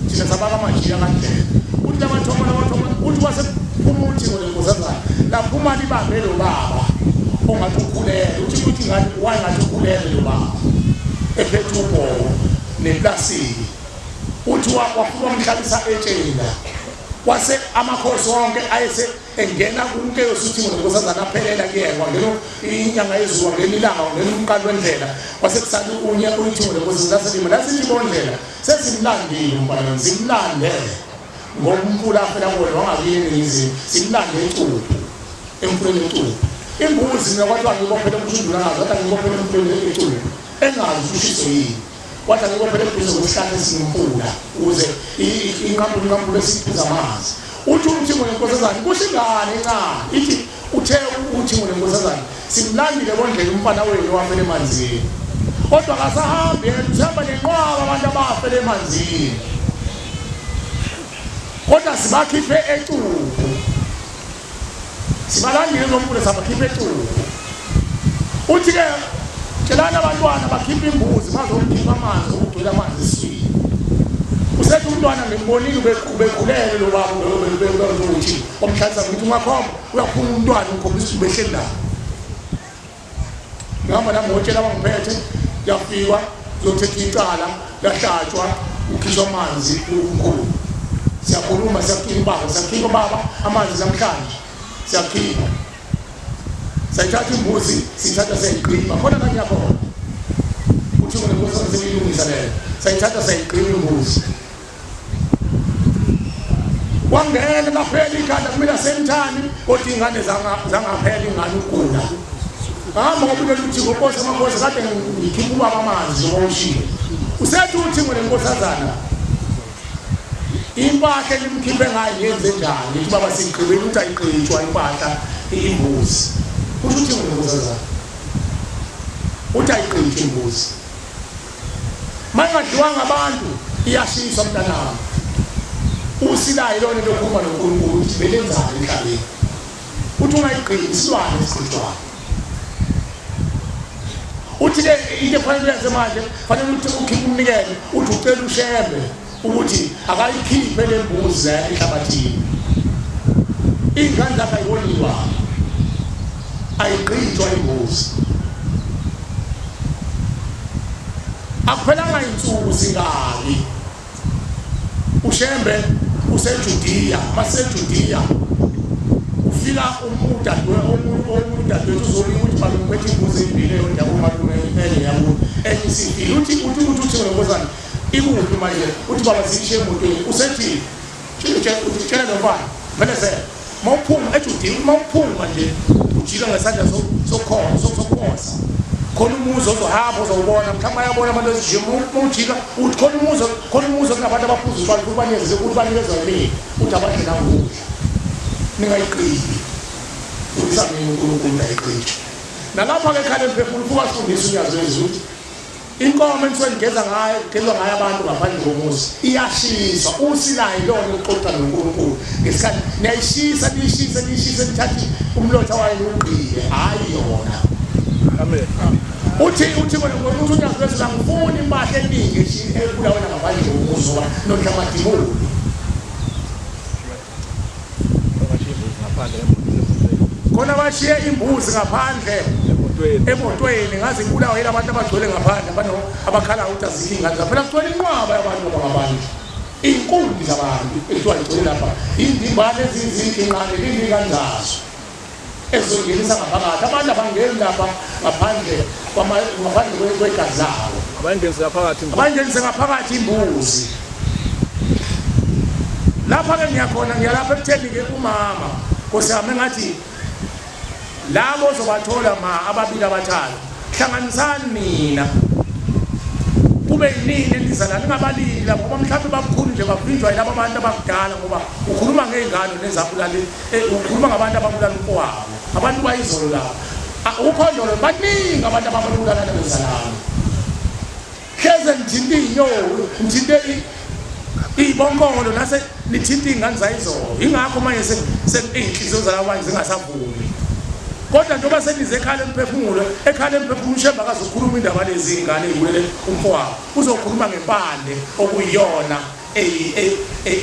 thina sabaka amajiya kandlela uthi labathopha labathopha uthi kwase phuma uthi ngule nkosazana laphuma libambe lo baba ongathi ukhulele uthi uthi ngathi wayengathi ukhulele lo baba ephethe ubhoko neplasiki uthi wafika wamhlalisa etsheni la wase amakhosi wonke ayese engena kunkeyosi uthi ngonkosazana aphelela kuyena wangena inyanga yezulu wangena ilanga wangena umqali wendlela kwase kusale unye uyithi ngonkosazana laselima lasithi bondlela sesimlandile umfana simlande ngoba umfula afela kuwona wangakuye eningizimu simlande ecuphu emfuleni ecuphu imbuzi mina kwathiwa ngibophele umshundula ngazo wathi angibophele emfuleni ecuphu engazi ukuthi ushiso yini wathi angibophele eduze kwesihlahla esinomfula ukuze inqamule inqamule esiphuza amanzi uthi umthingo nenkosazane kusho ingane encane ithi uthe uthingo nenkosazane simlandile bondlela umfana wenu wafela emanzini kodwa akasahambi yena usihamba nenqwaba abantu abafela emanzini kodwa sibakhiphe ecuphu sibalandile ngomfula sabakhipha ecuphu uthi-ke tshelani abantwana bakhiphe imbuzi bazokhipha amanzi okugcwele amanzi esiswini usethi umntwana ngimbonile ubekhulele lo baba uthi wamhlalisa ngithi ungakhomba uyaphuma umntwana ukhombisa ukuthi ubehleli la ngihamba nami ngotshela abangiphethe kuyafikwa kuyothetha icala kuyahlatshwa kukhishwa amanzi umkhulu siyakhuluma siyakhipha ubaba siyakhipha ubaba amanzi namhlanje siyakhipha sayithatha imbuzi siyithatha siyayigqiba khona la ngiyakhona uthi ngonenkosi sebeyilungisa leyo sayithatha sayigqiba imbuzi wangena laphela ikhanda kumele same time kodwa ingane zangaphela ingane ukugula hamba ngoba uthi ngokosi amakhosi kade ngikhipha ubaba amanzi noma ushilo usethi uthi ngolenkosazana impahla elimkhiphe ngayo yenze njani ngithi baba sigqibile ukuthi ayigqitshwa impahla imbuzi kusho ukuthi ngolenkosazana uthi ayigqitshwa imbuzi. Mayingadliwanga abantu iyashiswa mntanami. Usilayo lona into yokukhuluma noNkulunkulu ukuthi belenzani emhlabeni. Uthi ungayigqibi isilwane esigqitshwayo. Uthi ke into efanele uyenze manje fanele ukuthi ukhiphe umnikelo uthi ucela uShembe ukuthi akayikhiphe le mbuzi ehlabathini. Iy'ngane zakhe ayiboniwa ayigqitshwa imbuzi. Akuphelanga insuku zingaki uShembe useJudiya, maseJudiya ufika udadwe omunye udadewethu uzobika ukuthi malume uphethe imbuzi ezimbili eyodwa yakomalume enye yakubo enye isifile. Uthi uthi uthi uthi nkosana ikuphi manje? Uthi baba ziyishiye emotweni. Usethi tshela lo mfana mfelezela mawuphuma eJudiya mawuphuma nje ujika ngesandla sokhosa khona umuzi ozohamba ozowubona mhlawumbe ayabona abantu ezijimu mawujika uthi khona umuzi khona umuzi okunabantu abaphuza utshwala ukuthi banikeze ukuthi banikezwa yini uthi abadle nangokudla ningayiqibi fundisa mina uNkulunkulu ngayiqitshwa nalapha-ke ekhaya emphefumulo ufuka sifundisa unyazi lwezulu ukuthi Inkomo enisuke nigeza ngayo, kugezwa ngayo abantu ngaphandle komuzi iyashiswa. Usilayo ilona uxoxa noNkulunkulu ngesikhathi niyayishisa, niyishise, niyishise, nithathe umlotha wayo niwugqiye, hhayi yona. Amen. Uthi uthi wena uthi unyazi lwezulu angifuni impahla eningi ebulawe ngaphandle komuzi ngoba nondla amadimoni. Khona bashiye imbuzi ngaphandle emotweni ngaze ibulawe yila bantu abagcwele ngaphandle abantu abakhala ukuthi azikho iy'ngane zabo. Phela kugcwele inqwaba yabantu abangabantu iy'nkumbi zabantu ekuthiwa igcwele lapha iy'ndimbane eziyizinkinqane liy'ngane zazo ezizongenisa ngaphakathi abantu abangeni lapha ngaphandle ngaphandle kwegazi labo abayingenise ngaphakathi abayingenise ngaphakathi imbuzi lapha-ke ngiyakhona ngiyalapha ekutheni-ke umama nkosi yami engathi labo ozobathola ma ababili abathathu hlanganisani nina kube yinini enizala ningabalindi lapho ngoba mhlawumbe babukhulu nje bavinjwa yilaba abantu abakudala ngoba ukhuluma ngey'ngane nezabulali Eh, ukhuluma ngabantu ababulala umfowabo abantu bayizolo laba ah, ukhondolo baningi abantu ababulalana bezalana hleze ngithinte iy'nyoka ngithinte iy'bonkolo nase nithinte iy'ngane zayizolo yingakho manje iy'nhliziyo zalabo manje zingasavumi kodwa njengoba senize ekhala emphefumulo ekhala emphefumulo ushemba akazukhuluma indaba lezi iy'ngane ey'bulele umfowabo uzokhuluma ngempande okuyiyona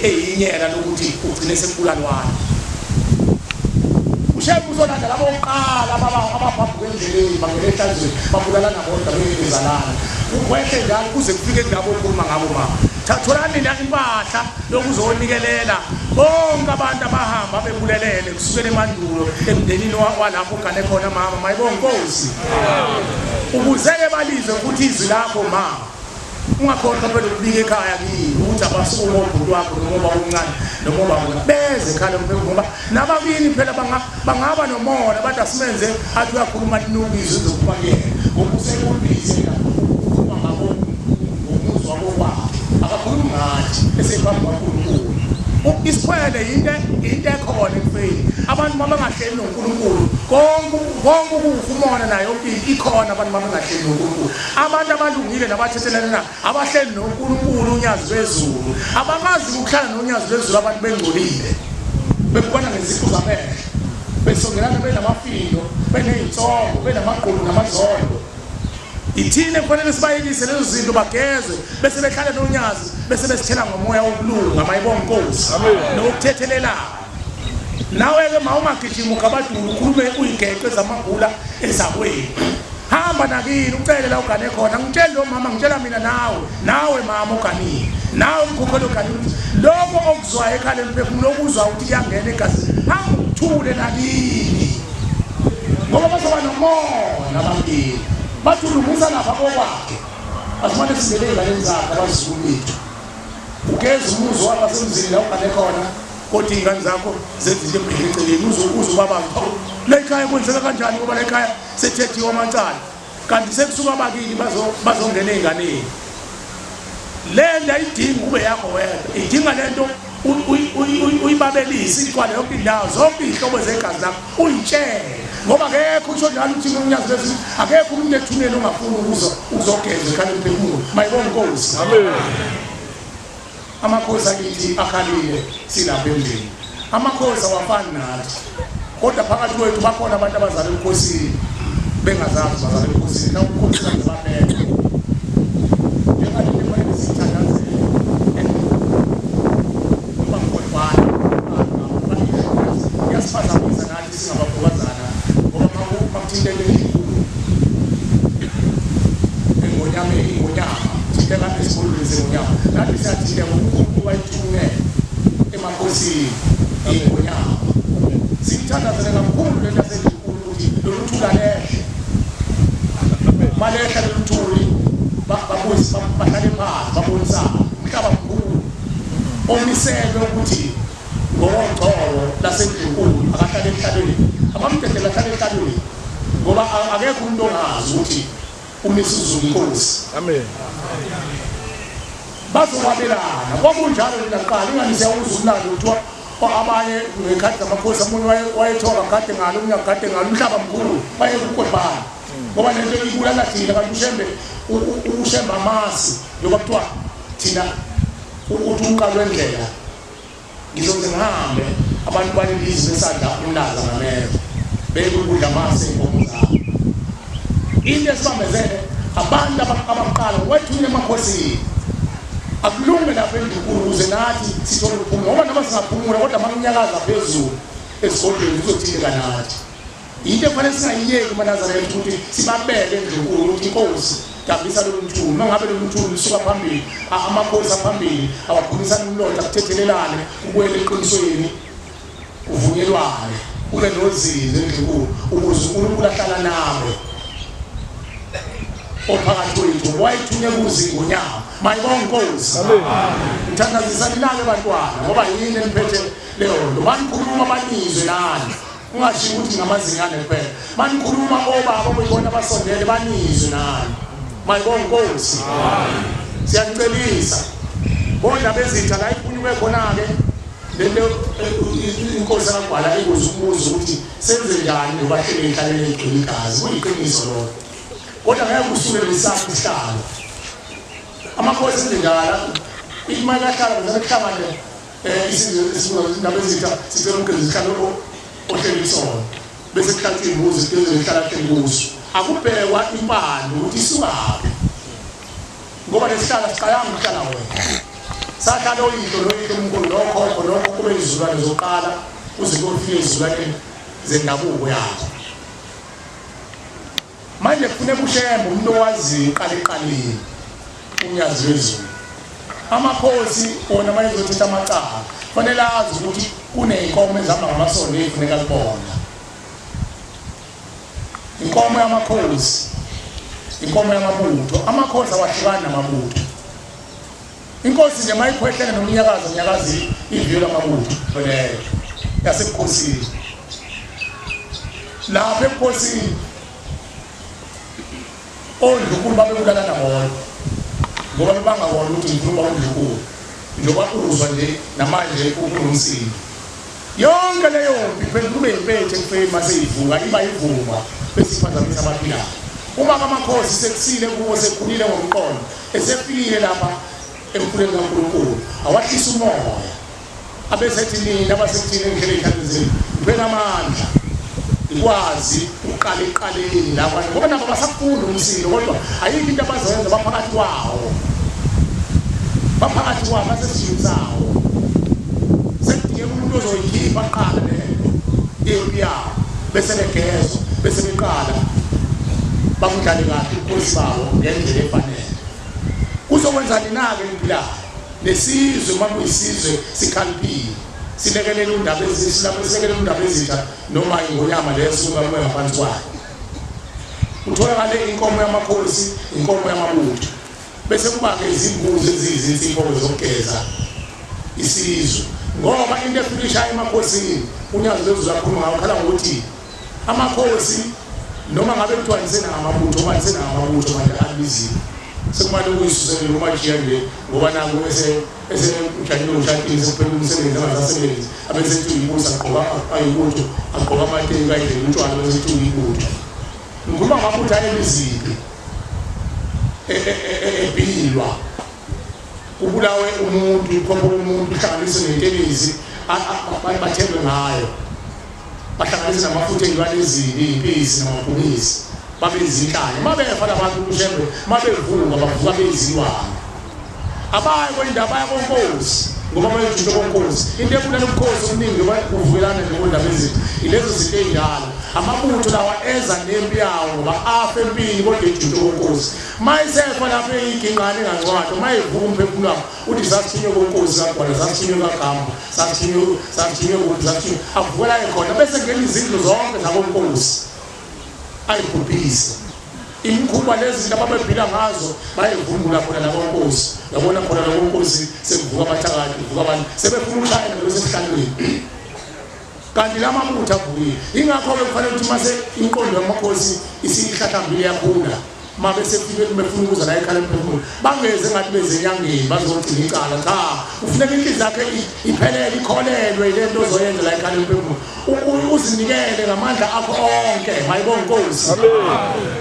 eyinyela lokuthi ugcine sekubulalwana ushembe uzolanda labo kuqala abaphambuka endleleni bangena ehlanzweni babulalana bodwa bengezalana kwehle njalo kuze kufike kulabo okhuluma ngabo ma tholani nina impahla yokuzonikelela bonke abantu abahamba bebulelene kusukela emandulo emndenini walapho ugane khona mama mayibonga inkosi ukuze-ke balizwe futhi izwi lakho ma Ungakhohlwa phela ukubika ekhaya kini ukuthi abasukume obhuti wakho noma ubaba omncane noma ubaba beze ekhaya lomphefumulo ngoba nabakini phela bangaba nomona bathi asimenze athi uyakhuluma linuka izwi lizophuma kuyena ngoba usekubhizi yena ukhuluma ngabo ngomuzi wabo kwakhe akakhulumi ngathi esephambi kwaNkulunkulu. Isikhwele into into ekhona ekufeni abantu uma bengahleli noNkulunkulu konke konke ukufa umona nayo yonke into ikhona abantu uma bengahleli noNkulunkulu. Abantu abalungile nabathethelelana abahleli noNkulunkulu unyazi lwezulu abakazi ukuhlala nonyazi lwezulu abantu bengcolile bebukana ngeziqu zamehlo besongelana benamafindo beney'nsongo benamagqubu namazondo ithina ekufanele sibayekise lezo zinto bagezwe bese behlale nonyazi bese besithela ngomoya wokulunga mayibonga inkosi nokuthethelelana nawe-ke ma ungagijimi ugabadula ukhulume uyigeqe zamagula ezakwenu hamba nakini ucele la ugane khona ngitshele lo mama ngitshela mina nawe nawe mama uganile nawe umkhokhelo uganile ukuthi lokho okuzwayo ekhala emphefumulo okuzwa ukuthi kuyangena egazini hamba uthule nakini ngoba bazoba nomona abakini bathi ulungisa lapha kokwakhe asimane singene ey'nganeni zakhe abazukulu bethu ugeza umuzi wakho wasemzini la ugane khona kodwa iy'ngane zakho zenza into ebheke eceleni uze uze ubaba la ekhaya kwenzeka kanjani ngoba la ekhaya sethethiwe amacala kanti sekusuka abakini bazongena ey'nganeni le nto ayidingi kube yakho wedwa idinga le nto uyibabelise igcwale yonke indawo zonke iy'hlobo zegazi lakho uyitshele. Ngoba akekho usho njalo uthi unyazi lwezulu akekho umuntu ethuneni ongafuni ukuzwa ukuzogeza ekhala emphefumulo. Mayibonge inkosi. Amen. Amakhosi akithi akhalile silapha endlini. Amakhosi awafani nathi. Kodwa phakathi kwethu bakhona abantu abazala ebukhosini bengazazi bazala ebukhosini. Na ubukhosi kanje bamele. Njengalento ekufanele siyithandazele. Noma ngikodwana. Kuyasiphazamisa nathi singabafokazana ngoba makuthinta into enkulu. Engonyameni ingonyama thinteka esikolweni sengonyama. Nathi siyathinteka uNkulunkulu wayithumele emakhosini ingonyama. Sithandazele kakhulu lento yasenkulu ukuthi lolu thula lehle. Malehla lolu thuli babuyise bahlale phansi babonisane. Umhlaba mkhulu omiselwe ukuthi ngokongcobo lasendlunkulu akahlale emhlabeni abamdedela ahlale emhlabeni ngoba akekho umuntu ongazi ukuthi uMisuzulu inkosi. Amen. Bazokwabelana kwakunjalo nina kuqala ingani siyawuzwa umlando kuthiwa abanye ngekhathi zamakhosi omunye wayethiwa kagade ngalo omunye akagade ngalo umhlaba mkhulu bayekukwebhana ngoba lento ibulala thina kanti ushembe ushembe amasi njengoba kuthiwa thina uthi umqalo wendlela ngizoze ngihambe abantu balelizwe besadla umlaza ngameva beke ukudla amasi ey'nkomo zabo into esibambezele abantu abaqala wethunywa emakhosini akulunge lapha endlunkulu ukuze nathi sithole ukuphumula ngoba noma singaphumula kodwa makunyakaza phezulu esigodlweni kuzothinteka nathi Yinto ekufanele singayiyeki maNazaretha ukuthi sibabeke endlunkulu ukuthi inkosi dambisa lolu mthulu uma ngabe lolu mthulu lusuka phambili amakhosi aphambili awaphumisana umlotha kuthethelelane kubuyele eqinisweni kuvunyelwane kube nozinzo endlunkulu ukuze uNkulunkulu ahlala nawe ophakathi kwethu wayithunywe kuzingonyama mayibonge inkosi ngithandazisa ninake bantwana ngoba yini eniphethe leyo nto manikhuluma banizwe nani Ungashiwo ukuthi ngamazinyane kuphela. Manikhuluma obaba okuyibona abasondele banizwe nani. Mayibonge inkosi. Siyakucelisa. Kodwa bezitha la iphunyuke khona-ke lento eh, inkosi akagwala ikuze umbuzo ukuthi senze njani ngoba hlele ihlalele igcwele igazi kuyiqiniso lokho kodwa ngeke usuke lesakho isihlalo amakhosi enze njalo imali yahlala kuze kuhlangane Eh, isizwe esibona indaba ezitha sicela umgezi isihlalo ohleli kusona bese kuhlatshwa imbuzi sigeze ihlala hleli kuso akubhekwa impande ukuthi isukaphi ngoba lesihlala siqalanga ukuhlala wena sahlala oyihlo noyihlo omkhulu nokhokho nokhokho beyizulwane zokuqala kuze kuyofika ezizulwaneni zendabuko yakho Manje kufuneka uShembe umuntu owaziyo uqala eqaleni unyazi lwezulu. Amakhosi wona mayezothetha amacala fanele azi ukuthi kuney'nkomo ezihamba ngamasondo ey'funeka kubona. Inkomo yamakhosi, inkomo yamabutho. Amakhosi awahlukani namabutho. Inkosi nje mayikhwehlele nomnyakazo nyakazi iviyo lamabutho leyo yasebukhosini. Lapha ebukhosini ondlunkulu babebulalana bona ngoba bebangakona ukuthi ngifuna ukuba undlunkulu njengoba uzwa nje namanje kunomsindo yonke leyo mpi phendula ube yimpethe ekufeni mase ivuka iba ivuma bese iphazamisa abaphilayo uma kamakhosi sekusile kubo sekhulile ngomqondo esefikile lapha emkhuleni kaNkulunkulu awahlisa umoya abesethi nina abasekuthini engihlele ey'hlalweni zenu ngipheni amandla ngikwazi ukuqala ekuqaleni lapha ngoba nabo basafunda umsindo kodwa ayikho into abazoyenza baphakathi kwawo baphakathi kwawo basesijini sawo sekudingeka umuntu ozoyikhipha kuqala lento impi yabo bese begezwa bese beqala bakudlale kahle ubukhosi bawo ngendlela efanele kuzokwenza nina-ke niphilayo nesizwe uma kuyisizwe sikhaliphile silekelela undaba silekelela undaba ezitha noma ingonyama leyo suka kume ngaphansi kwayo kutholakale inkomo yamakhosi inkomo yamabutho bese kuba-ke izimbuzi eziyizinsipho zokugeza isizwe ngoba into efika ishaya emakhosini unyazi lwezulu akhuluma ngawo khala ngokuthi amakhosi noma ngabe kuthiwa nisenamabutho manje senamabutho manje abiziwe Sekumane ukuyisuselela umajiya nje ngoba naku esemjahile ushadile sekuphela umsebenzi angasasebenzi abesethi uyibusa agqoka ayibutho agqoka amateki ayidlela utshwala besethi uyibutho. Ngikhuluma ngamabutho ayemizimbi ebhilwa kubulawe umuntu iphopho umuntu uhlanganiswe nentelezi bathengwe ngayo bahlanganise namafutha ey'lwane ezibi iy'mpisi namabhubesi babe izinhlanya mabefa labantu kushembe mabevuka bavuka beyizilwane abayi kwendawo baya konkosi ngoba bayojutshwa konkosi into ebulala ubukhosi obuningi ngoba kuvukelana nje kondaba ezinto ilezo zinto ey'njalo amabutho lawa eza nempi yawo ngoba afa empini kodwa ejutshwe konkosi ma isefa lapho eyigingqane engancwadwa ma evuka umphefumulo wabo uthi sasithunywe konkosi kagwala sasithunywe kagamba sasithunywe sasithunywe kuphi sasithunywe avukela ekhona bese ngena izindlu zonke zakonkosi ayibhubhise imikhuba lezi zinto ababephila ngazo bayivumbula khona lakonkosi yabona khona lakonkosi sekuvuka abathakathi kuvuka abantu sebefuna ukushayela besesihlalweni kanti la mabutho avukile ingakho-ke kufanele ukuthi mase imiqondo yamakhosi isihlahlambile yakhula uma besefike befuna ukuza la ekhala emphefumulo bangeze ngathi bezenyangeni bazogcina icala cha ufuneka inhliziyo yakhe iphelele ikholelwe ile nto ozoyenza la ekhala emphefumulo uzinikele ngamandla akho onke mayibonga inkosi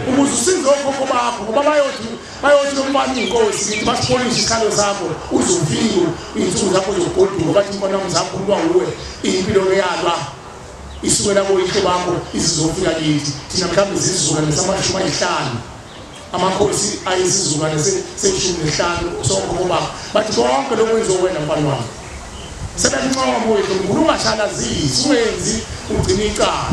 ukuze usize okhokho bakho ngoba bayothi bayothi lo mfana uyinkosi ngithi basipholishe isikhalo sakho uzofika iy'nsuku zakho zokugoduka bathi inkonamo zakho ulwa wuwe impilo eyalwa isukela koyihlo bakho izizofika kithi thina mhlawumbe zisizukulwane samashumi ayihlanu amakhosi ayisizukulwane seshumi nesihlanu sokhokho bakho bathi konke lokhu kwenziwa wena mfana wami sebemncoma uyihlo mkhulu ungashalazisi ungenzi ugcina icala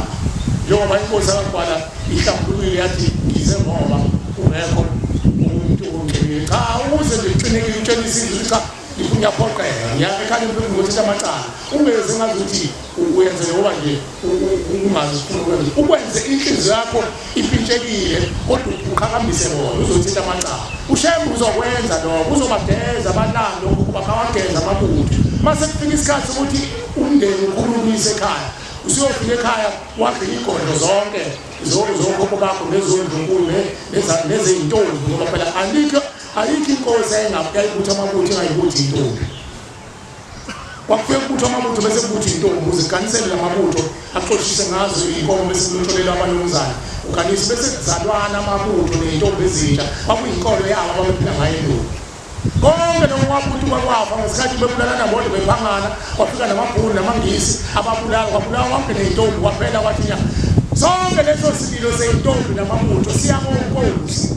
njengoba inkosi yakagwala ihlambulukile yathi ngize ngoba ungekho umuntu ongcwele cha ukuze nje kuqinekile utshela isizwe cha ngiyaphoqeka ngiyakhala empilweni ngokuthi amacala ungeze ngazuthi uyenze ngoba nje ungazi ufuna ukwenza ukwenze inhliziyo yakho impintshekile kodwa uqhakambise bona uzothinta amacala ushembe uzokwenza lokho uzobageza abalando ukuba bawageza amabutho mase kufika isikhathi sokuthi umndeni ukhulumise ekhaya usuyofika ekhaya wakhe igodlo zonke zokhokho bakho nezondlunkulu nezeyintombi ngoba phela alikho ayikho inkosi yayibutha amabutho engayibuthi intombi Kwakufike kubuthwa amabutho bese kubuthwa intombi ukuze kuganisele lamabutho axoshise ngazo iy'nkomo bese kulotsholelwa abanomzane uganise bese kuzalwana amabutho ney'ntombi ezintsha kwakuyinkolo yabo ababephila ngayo endulo konke lokho kwabutuka kwafa ngesikhathi bebulalana bodwa bephangana kwafika namabhunu namangisi ababulala kwabulawa konke ney'ntombi kwaphela kwathi nya sonke leso sililo sey'ntombi namabutho siya konkosi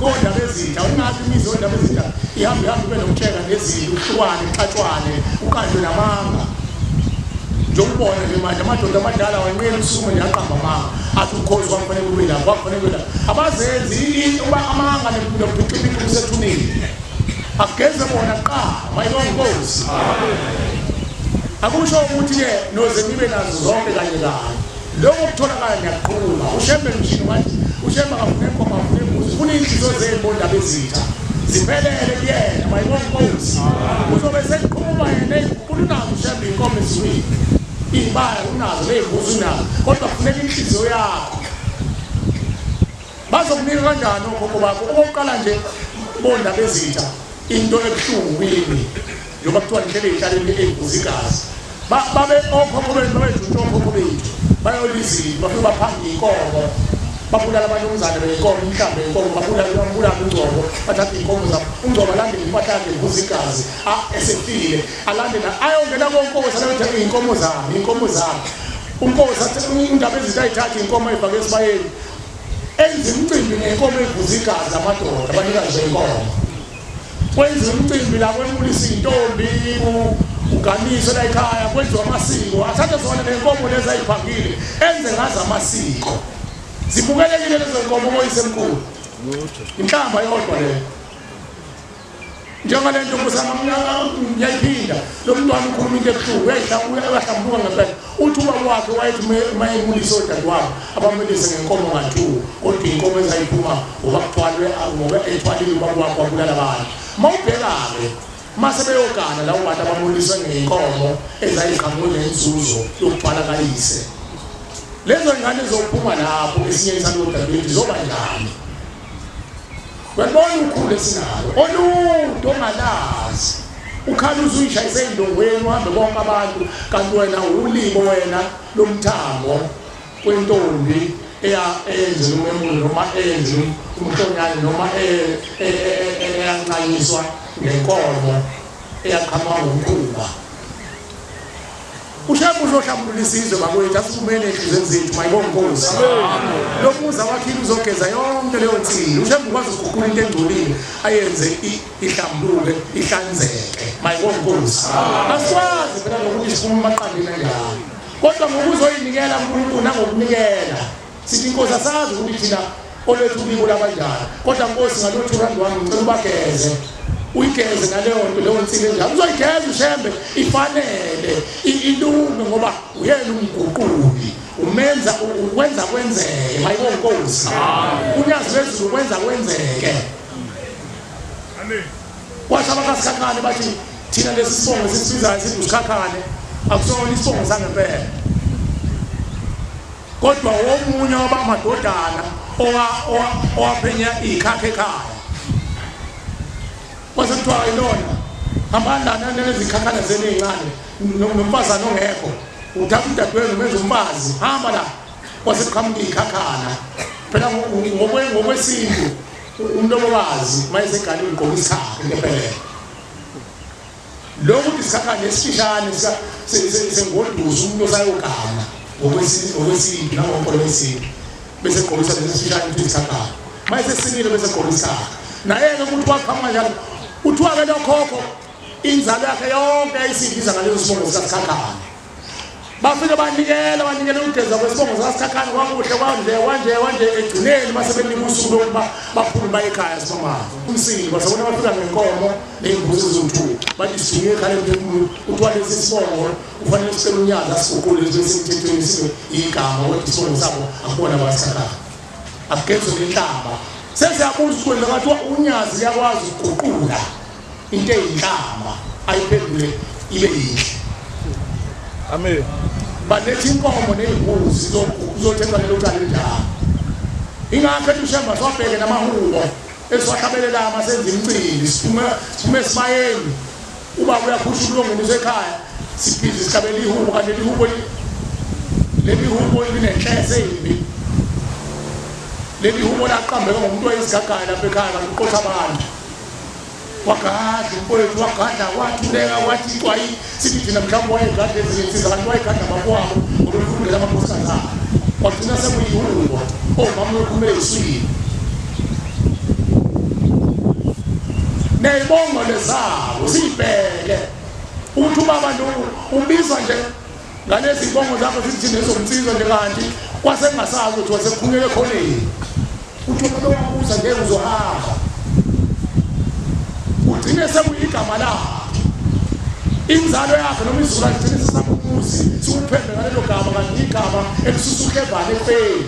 kondaba ezintsha ungathi imizi yondaba ezintsha ihambe ihambe ibe nokutsheka nezinto uhlukane kuxatshwane uqanjwe namanga njengokubona nje manje amadoda amadala wanqena usukume nje aqamba amanga athi ukhozi kwakufanele kube lapho kwakufanele kube lapho abazenzi uba amanga nobhixibhixi kusethuneni akugeze bona kuqala mayibonga inkosi akusho ukuthi-ke noze nibe nazo zonke kanye kanye Lokho kutholakala ngiyaqhuma. UShembe ngishilo ngathi uShembe akafune inkomo afune imbuzi. Ufuna iy'nhliziyo zenu bondaba ezitha. Ziphelele kuyena mayibonga inkosi. Uzobe seqhuma yena ey'nkulu unazo uShembe iy'nkomo ezulwini. Iy'baya unazo ney'mbuzi unazo. Kodwa kufuneka inhliziyo yakho. Bazokunika kanjani okhokho bakho? Okokuqala nje bondaba ezitha into ebuhlungu kimi njengoba kuthiwa nihlele ey'hlaleni ey'vuza igazi babe okhokho bethu babejutha okhokho bethu bayolizini bafike baphange iy'nkomo babulala abanumzane beyinkomo umhlambi beyinkomo babulala bambulala ungcobo bathatha iy'nkomo zabo ungcobo alandele impahla yakhe ivuza igazi esefile alandela ayongena konkosi alothe iy'nkomo zami iy'nkomo zami unkosi athi indaba ezinto ayithathe iy'nkomo ayifake esibayeni enze umcimbi ngenkomo evuza igazi amadoda abanikazi benkomo kwenziwa umcimbi la kwemulisa iy'ntombi uganiswe la ekhaya kwenziwa amasiko athathe zona nenkomo lezi ayiphangile enze ngazo amasiko zibukelekile lezo nkomo koyisemkhulu inhlamba yodwa leyo njengale nto ngiyayiphinda lo mntwana ukhuluma into ebuhlungu uyahlambuluka ngempela uthi ubaba wakhe wayethi mayemulisa odadewabo abamulise ngenkomo nga-two kodwa iy'nkomo ezayiphuma ngoba kuthwalwe ngoba ethwalile ubaba wakhe wabulala abantu uma ubheka-ke uma sebeyogana labo bantu abamuliswe ngey'nkomo ezayiqhamuke nenzuzo yokuthwala kayise lezo ngane zokuphuma lapho esinye isalo dadewethu zoba njani? Uyalibona ukhulu esinalo olude ongalazi ukhala uzuyishayise ey'ndongweni uhambe bonke abantu kanti wena ulibo wena lomthambo kwentombi eyenzela umemulo noma eyenzela umhlonyane noma eyancanyiswa ngenkomo eyaqhamuka ngomkhuba. Ushembe uzohlambulula isizwe bakwethu asivumele enhlizweni zethu mayibonge inkosi. Lo muzi awakhile uzogeza yonke leyo nsini. Ushembe ukwazi ukuguqula into engcolile ayenze ihlambuluke ihlanzeke. Mayibonge inkosi. Asikwazi phela nokuthi siphume emaqandeni anjalo. Kodwa ngokuzoyinikela uNkulunkulu nangokunikela sithi inkosi asazi ukuthi thina olwethu ulibo labanjani kodwa nkosi ngalothu rand wami ngicela ubageze uyigeze naleyo nto leyo nsini enjalo uzoyigeza ushembe ifanele ilunge ngoba uyena umguquli umenza ukwenza kwenzeke mayibo nkosi unyazi lwezulu kwenza kwenzeke Amen. Kwasho abakaSikhakhane bathi thina lesi sibongo esisibizayo sithi uSikhakhane akusona isibongo sangempela. Kodwa womunye wabamadodana owaphenya ikhakha ekhaya. Kwase kuthiwa ilona hambani lana nalezikhakhane zenu ey'ncane nomfazane ongekho uthatha udadewenu umenza umfazi hamba la kwase kuqhamuka iy'khakhana phela ngokwesintu umlobokazi uma eseganile ugqoka isikhakha into ephelele lokhu ukuthi isikhakha nesifishane sengoduso umuntu osayogana ngokwesintu nangonkolo yesintu bese egqokisa lesi sifishane ukuthi isikhakha uma esesinile bese egqoka isikhakha naye-ke ukuthi waqhamuka njalo kuthiwa-ke lokhokho inzalo yakhe yonke yayisibiza ngaleso sibongo sikasikhakhane Bafike banikela banikela ukugeza kwesibongo sikaSikhakhane kwakuhle kwanje kwanje kwanje egcineni base benika usuku lokuba baphume baye ekhaya sibamane umsindi basebona bafika ngenkomo ney'mbuzi eziwu-two bathi sijike ekhaya emphefumulo kuthiwa lesi sibongo kufanele sicele unyazi asiguqule sibe semthethweni sibe igama kodwa isibongo sabo akubona basikhakhane akugezwe nenhlamba sesiyabuza ukuthi kwenza kwathiwa unyazi liyakwazi ukuguqula into eyinhlamba ayiphendule ibe yinhle amen baletha inkomo nezimbuzi kuzothethwa lelo cala elinjalo ingakho ethi ushemba siwabheke namahubo esiwahlabelelayo uma senza imicimbi siphume siphume esibayeni ubaba uyakhusha umlongeni ekhaya sibhizi sihlabela ihubo kanti leli hubo leli hubo linenhlese embi leli hubo laqambeka ngomuntu wayesigagaya lapha ekhaya kanti uqotha abantu Wagadla umfowethu wagadla wathuleka wathi kwayi sithi thina mhlawumbe wayegadla ezinye insizwa kanti wayegadla abafowabo ngoba efundela amakhosikazi akhe. Kwagcina sekuyihubo omama bekhulumela eswini. Neyibongo lezabo siyibheke ukuthi ubaba lo ubizwa nje ngalezi zibongo zakho sithi thina ezomnsizwa nje kanti kwasengasazi ukuthi wasekhunyelwe ekhoneni. Uthi umuntu owabuza ngeke uzohamba. Ugcine sekuyigama lakhe. Inzalo yakhe noma izizukulwane igcine sesamuzi siwuphembe ngalelo gama kanti igama elisusa uhlevane ekufeni.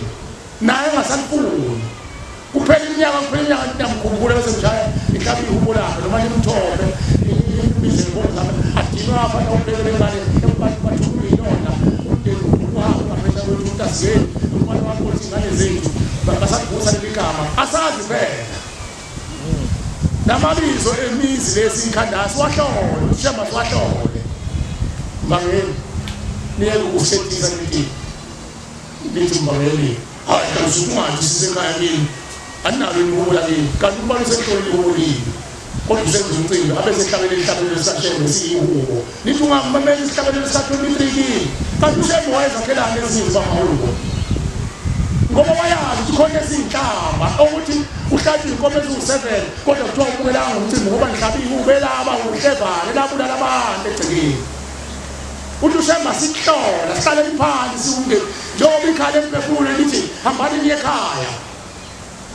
Naye engasalifuni. Kuphela iminyaka kuphela iminyaka niyamkhumbula bese mshaya ihlabe ihubo lakhe noma nimthombe nimbize ngibonga zami adinwe afana uphekele ingane ekubantu bathulwe yilona umndeni uhambe ungaphesha kwethu umuntu asizeni umfana wakho uthi ingane zethu basavusa leli gama asazi phela namabizo emizi lesi ikhanda siwahlole ushemba siwahlole mbangeli niyeke ukushethisa nithi nithi mbangeli hayi kanti ungathi sisekhaya kini analo ihubo lakini kanti ubani usehlole ihubo lini kodwa usenza umcimbi abe sehlabele ihlabelelo sikashembe siyihubo nithi ungamamela isihlabelelo sika-23 kini kanti ushembe wayezakhelani ezinye zamahubo ngoba wayazi ukuthi khona ezinhlamba okuthi uhlatshwe inkomo eziwu-7 kodwa kuthiwa ubukelanga umcimbi ngoba nihlabe ihubo elaba uhlevane elabulala abantu egcekeni uthi ushemba sikuhlola sihlale liphansi siwumndeni njengoba ikhala emphefumulo lithi hambani niye ekhaya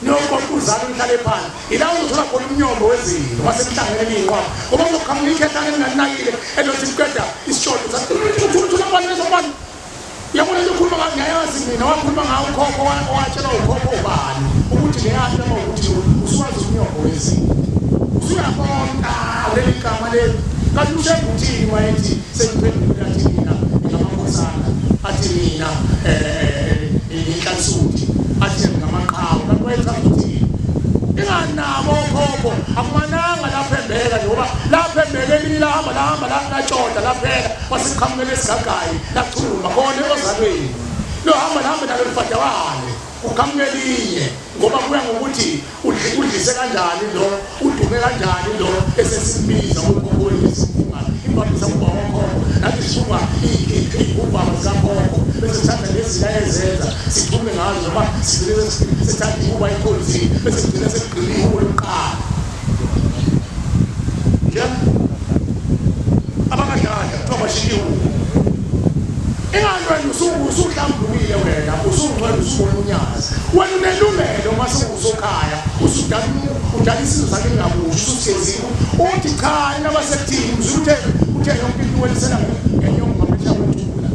Nokho uzalo nihlale phansi ila uzothola khona umnyombo wezinto mase nihlangene niyinqwaba ngoba kuzoqhamuka ikhehlane elingalinakile elothi liqeda isishodo thula mfana leso mfana uyabona into okhuluma ngayo ngiyayazi mina wakhuluma ngawo ukhokho owatshelwa ukhokho ubani ukuthi leyanto uma ukuthi usuwazi umnyombo wezinto usuyabona leli gama leli kanti ushembe uthini wayethi sengiphendule athi mina ngamakhosana athi mina um inhlansuthi athi ngamaqhawe kanti wayechaza ukuthini Inganabo okhokho akumananga lapha embeka nje ngoba lapha embeka elinye lahamba lahamba latshonda laphela kwasiqhamukela esigagayi lachuma khona ozalweni. Lohamba lihamba nalo lifadawane kuqhamuke elinye ngoba kuya ngokuthi udlise kanjani lo udume kanjani lo esesimbiza ukhokho wethu imvamisa kuba okhokho nathi sithunga iy'gubhaba zikakhokho bese sithatha lezi ayezenza sithume ngazo noma sigcine sithatha ihuba ikhonzile bese sigcine sekugcina ihubo lokuqala nje abakadlala kuthiwa bashintshe ihubo ingani wena usuhlambulukile wena usungcwele usubona unyazi wena unelungelo uma sewusokhaya usudala udala isizwe sakhe ngakusho usuhlezi uthi cha nabasekuthini mzulu uthe uthe yonke into welisela ngenyongo ngaphesheya kwethuna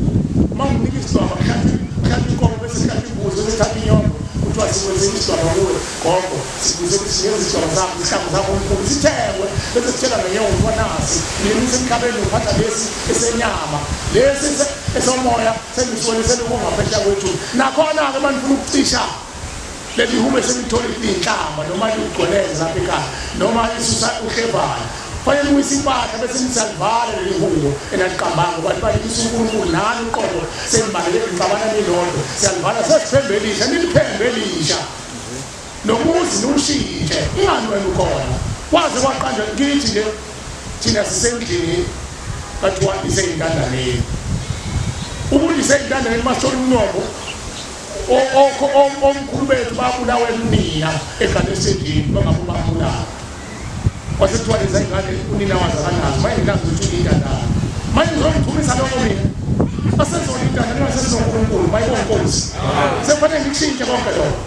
uma unginika isidwaba kuhlatshwa kuhlatshwa inkomo bese kuhlatshwa imbuzi bese kuthatha inyongo kuthiwa sikwenzela isidwaba kuwe gogo sikuze siyenze isidwaba sakho isihlangu sakho omkhulu sithengwe bese sithela ngenyongo kuthiwa nasi nina usemhlabeni uphatha lesi esenyama lesi esomoya sengisiwelisela ukungaphesheya kwethuna nakhona-ke manifuna ukucisha Leli hubo eselithole inhlamba noma liwugcweleze lapha ekhaya noma lisusa uhlevana. Fanele uwise impahla bese nisalivala leli hubo enaliqambanga ngoba libalekisa uNkulunkulu nani uqobo senibaleke nixabana nilodwa. Siyalivala sesiphembe elisha niliphembe elisha. Nomuzi niwushintshe ingani wena ukhona. Waze kwaqanjwa kithi nje thina sisendlini kathiwa iseyintandaneni. Ukuthi iseyintandaneni masithola umnombo Omkhulu bethu babulawa unina eGale esendini bangabe bambulala. Kwase kuthiwa leza ingane unina wazo akanazo, mayengenazo ukuthi uyintandane. Manje ngizomchumisa lokho mina. Asezona intandane ngasesinoNkulunkulu, mayibonga Nkosi. Sekufanele ngikushintshe konke lokho.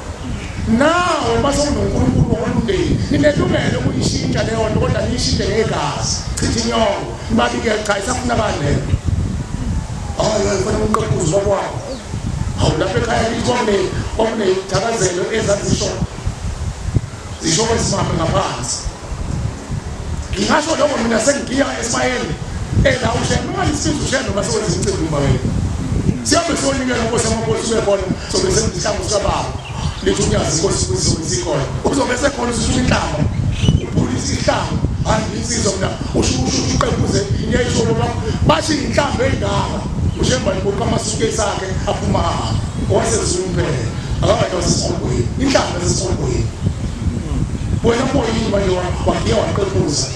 Nawe mase unoNkulunkulu womndeni, ninelungelo ukuyishintsha leyo nto kodwa niyishintshe ngegazi. Chitha inyongo, nibabike cha isafunakali leyo. Hayi hayi kufanele umqequzi wakwakho. Hawu lapha ekhaya kithi kwakuney'thakazelo ezazisho zisho kwesimame ngaphansi. Ngingasho lokho mina sengigiya esibayeni ela ushembe ungalisiza ushembe uma sewenza imicimbi uma wena. Sihambe siyonikela inkosi yamakhosi ube khona sobe senza isihlangu sikababa. Lithi unyazi inkosi kuzobe sikhona. Uzobe sekhona ususuka inhlamba. Uphulisa ihlangu. Hayi insizwa mina usho usho uqebuze ngiyayisho baba bathi inhlamba engaka. Ushemba ibuka amasuitcase akhe aphuma ahambe. Owasezulwini phela. Akakathi wasesikhongweni. Inhlamba yasesikhongweni. Wena boyini manje wagiya waqebuza.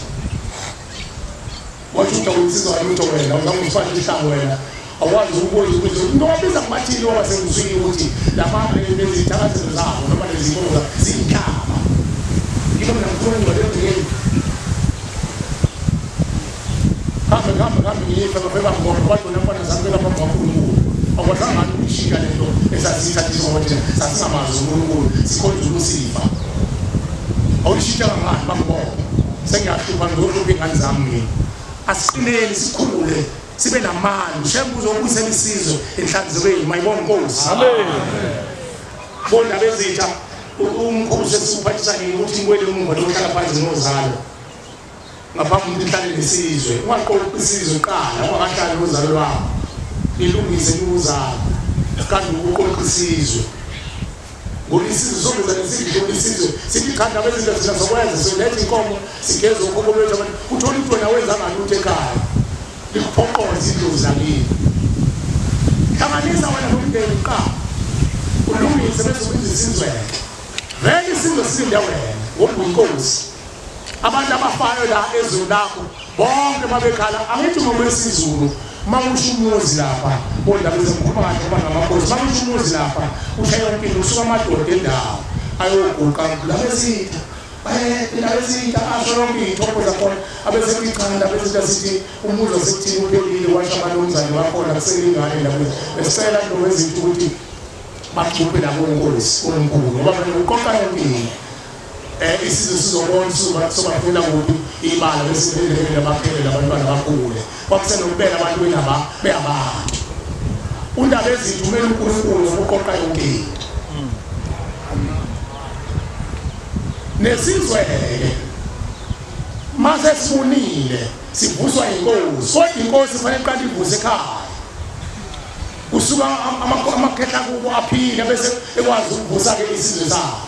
Wathi uthi awunsizwa lutho wena, uzama ukufaka ihlangu wena. Awazi ukubuza ukuthi into wabiza kubathini ngoba sengizwile ukuthi laba lezithakazelo zabo noma lezi nkonzo ziyinhlamba. Yiko mina ngikhuluma ngcwele egcekeni. Hambe hambe hambe ngiyife ngafike bangibona kodwa nabona zami lapha ngoNkulunkulu. Akwazanga ngani ukushintsha lento esasiyithathiswa ngoba thina sasingamazi uNkulunkulu sikhonza uLusifa. Awuyishintsha ngani bangibona. Sengiyahlupha ngizohlupha ingane zami mina. Asiqineni sikhule sibe namandla. Ushembe uzobuyisela isizwe enhlanzekweni. Mayibonge Nkosi. Amen. Bona bezitha umkhulu sesuphathisa nini ukuthi ngibuyele emuva lokuhlala phansi nozalo. Ngaphambi kokuthi uhlale nesizwe, ungaqoqi isizwe kuqala, ungakahlali nozalo lwakho. Nilungise niwuzalo. Kanti ukuqoqa isizwe. Ngoba isizwe sokwenza nesidlo isizwe sithi cha ndaba ezinto thina sokwenza siletha inkomo sigeze ukhokho bethu abantu uthola ukuthi wena wenza ngalutho ekhaya likuphoqoze idlozi lakini. Hlanganisa wena nomndeni kuqala. Ulungise bese ubiza isizwe. Vele isizwe silinde wena ngoba uyinkosi. Abantu abafayo la ezweni lakho bonke babekhala angithi ngokwesizulu uma kusho umuzi lapha ondaba ezikhuluma kahle ngoba ngamakhosi uma kusho umuzi lapha usha yonke into kusuka amadoda endawo ayoguqa labezitha indaba ezitha asho yonke iy'thombo zakhona abesethi cha indaba ezitha sithi umuzi wasekuthini uphelile washo abanomzane wakhona kuselingane indaba besicela nto ezitha ukuthi bacuphe labo nkosi omkhulu ngoba vele uqoqa yonke into isizwe sizobona sobafunela kuphi ibala bese belele baphele labantwana bakhule kwakusenokubeka abantu benaba beyabantu undaba ezinto umele uNkulunkulu ngokuqoqa yonke into nesizwe-ke mase sibonile sivuswa inkosi kodwa inkosi kufanele iqale ivuse ekhaya kusuka amakhehla kubo aphile bese ekwazi ukuvusa-ke isizwe sabo.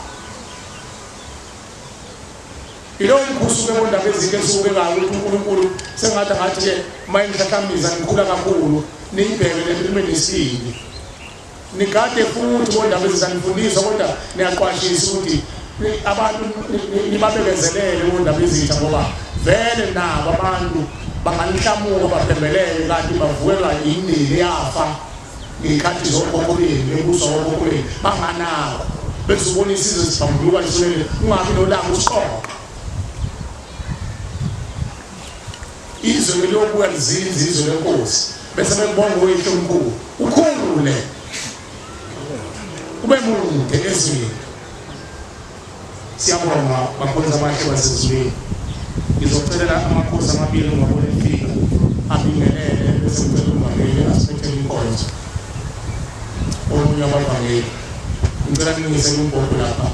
Yilowo mkhusu ke bondaba ezinto esubekayo ukuthi uNkulunkulu sengathi angathi ke uma engihlahlamiza ngikhula kakhulu niyibheke le nto nibe nesibindi. Nigade futhi bondaba ezizanifundisa kodwa niyaqwashisa ukuthi abantu nibabekezelele bondaba ezitha ngoba vele nabo abantu banganihlamuka baphembelele kanti bavukelwa yindeni yafa ngey'khathi zokhokho benu bebuswa okhokho benu banganakho bese ubona isizwe sibambuluka lisulele ungabi nolaka usiqoqo izwe liyobuya lizinze izwe lenkosi bese bekubonga uyihlo omkhulu ukhule ube mude ezweni Siyabonga bakhonzi abahle basezulwini. Ngizocelela amakhosi amabili ngwabona efika abingelele bese ngicela umvangeli asiphethele inkonzo. Omunye wabavangeli. Ngicela ningise kumbhobho lapha.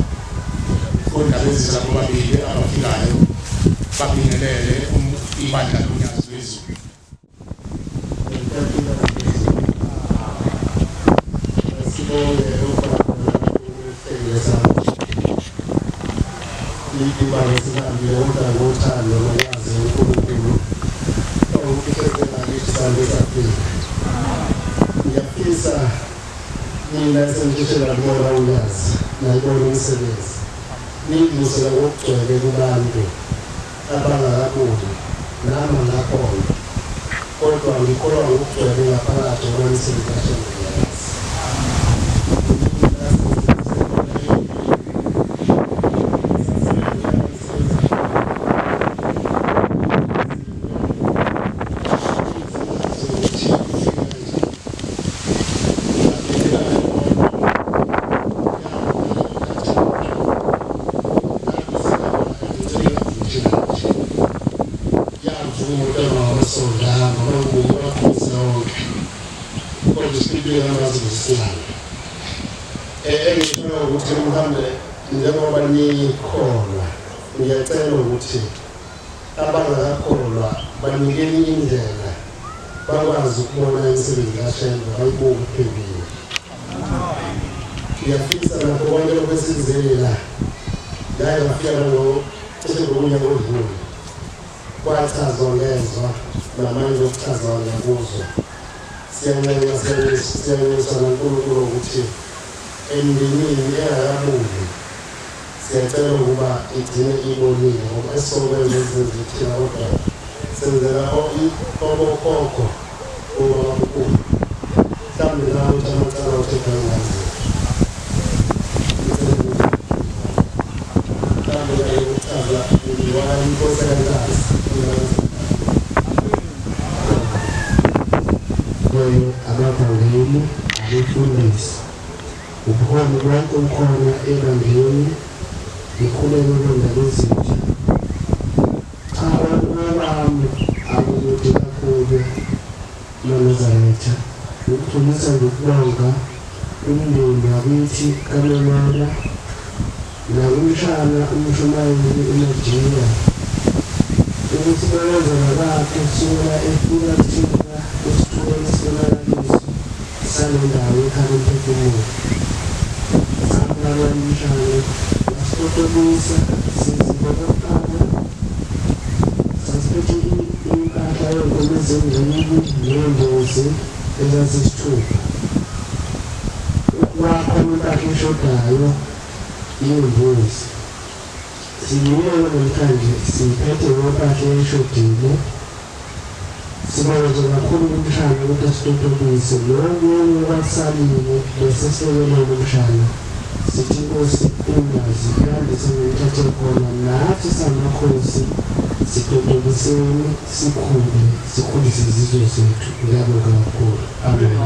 Ondaba ezizwa bobabili abafikayo babingelele um, ibandla lonyazi lwezulu. Sibonge ibanga esihambile kodwa ngothando nokwazi uNkulunkulu okuhlezela kithi sambe safika. Ngiyafisa nina esengisheshe nalubona ulwazi nayibona imisebenzi niyidlulisele ngokugcwele kubantu abangakaboni nami angakhona kodwa ngikholwa ngokugcwele ngaphakathi ngoba imisebenzi kaShembe ngiyayazi. Engifuna ukuthi mhlawumbe njengoba nikholwa ngiyacela ukuthi abangakakholwa banikeni indlela bakwazi ukubona imisebenzi kaShembe bayibuke phambili. Ngiyafisa nakho konke lokhu esikuzele la ngake ngafika ngo cishe ngomnyaka odlule kwachazwa ngezwa namanje okuchazwa ngiyakuzwa. Siyanxenxa siyanxusa noNkulunkulu ukuthi emndenini engakabuyi siyacela ukuba igcine ibonile ngoba esizokwenza izinto thina kodwa senzela obokhokho obabamkhulu mhlawumbe nawe uthi amacala uthethwa ingane zethu mhlawumbe kanye ukuchaza inkosi kaNtazi abavangeli abefundisi ubuholi bonke ukhona ebandleni ngikhuleke kwendaba ezintsha cha okwami akukude kakhulu maNazaretha ngikudlulisa ngokubonga umndeni wakithi kaMemela nakumshana umshumayeli uMajiya ukuthi bekwenzeka kwakhe kusukela efika kuthina esithubeni isibonakaliso sale ndawo ekhaya umphefumulo samlalela umshana wasitotobisa sizibe kokuqala sasiphethe impahla yey'nkomo ezimbili ney'mbuzi ezazisithupha kwakhona impahla eshodayo yey'mbuzi sibuyile namhlanje siyiphethe ngempahla eshodile Sibonga nje kakhulu kumshana ukuthi asitotobise nokunye kwakusalile bese silekelele umshana sithi inkosi ungazi yandise ngokuthathe khona nathi samakhosi sitotobiseni sikhule sikhulise izizwe zethu ngiyabonga kakhulu amen.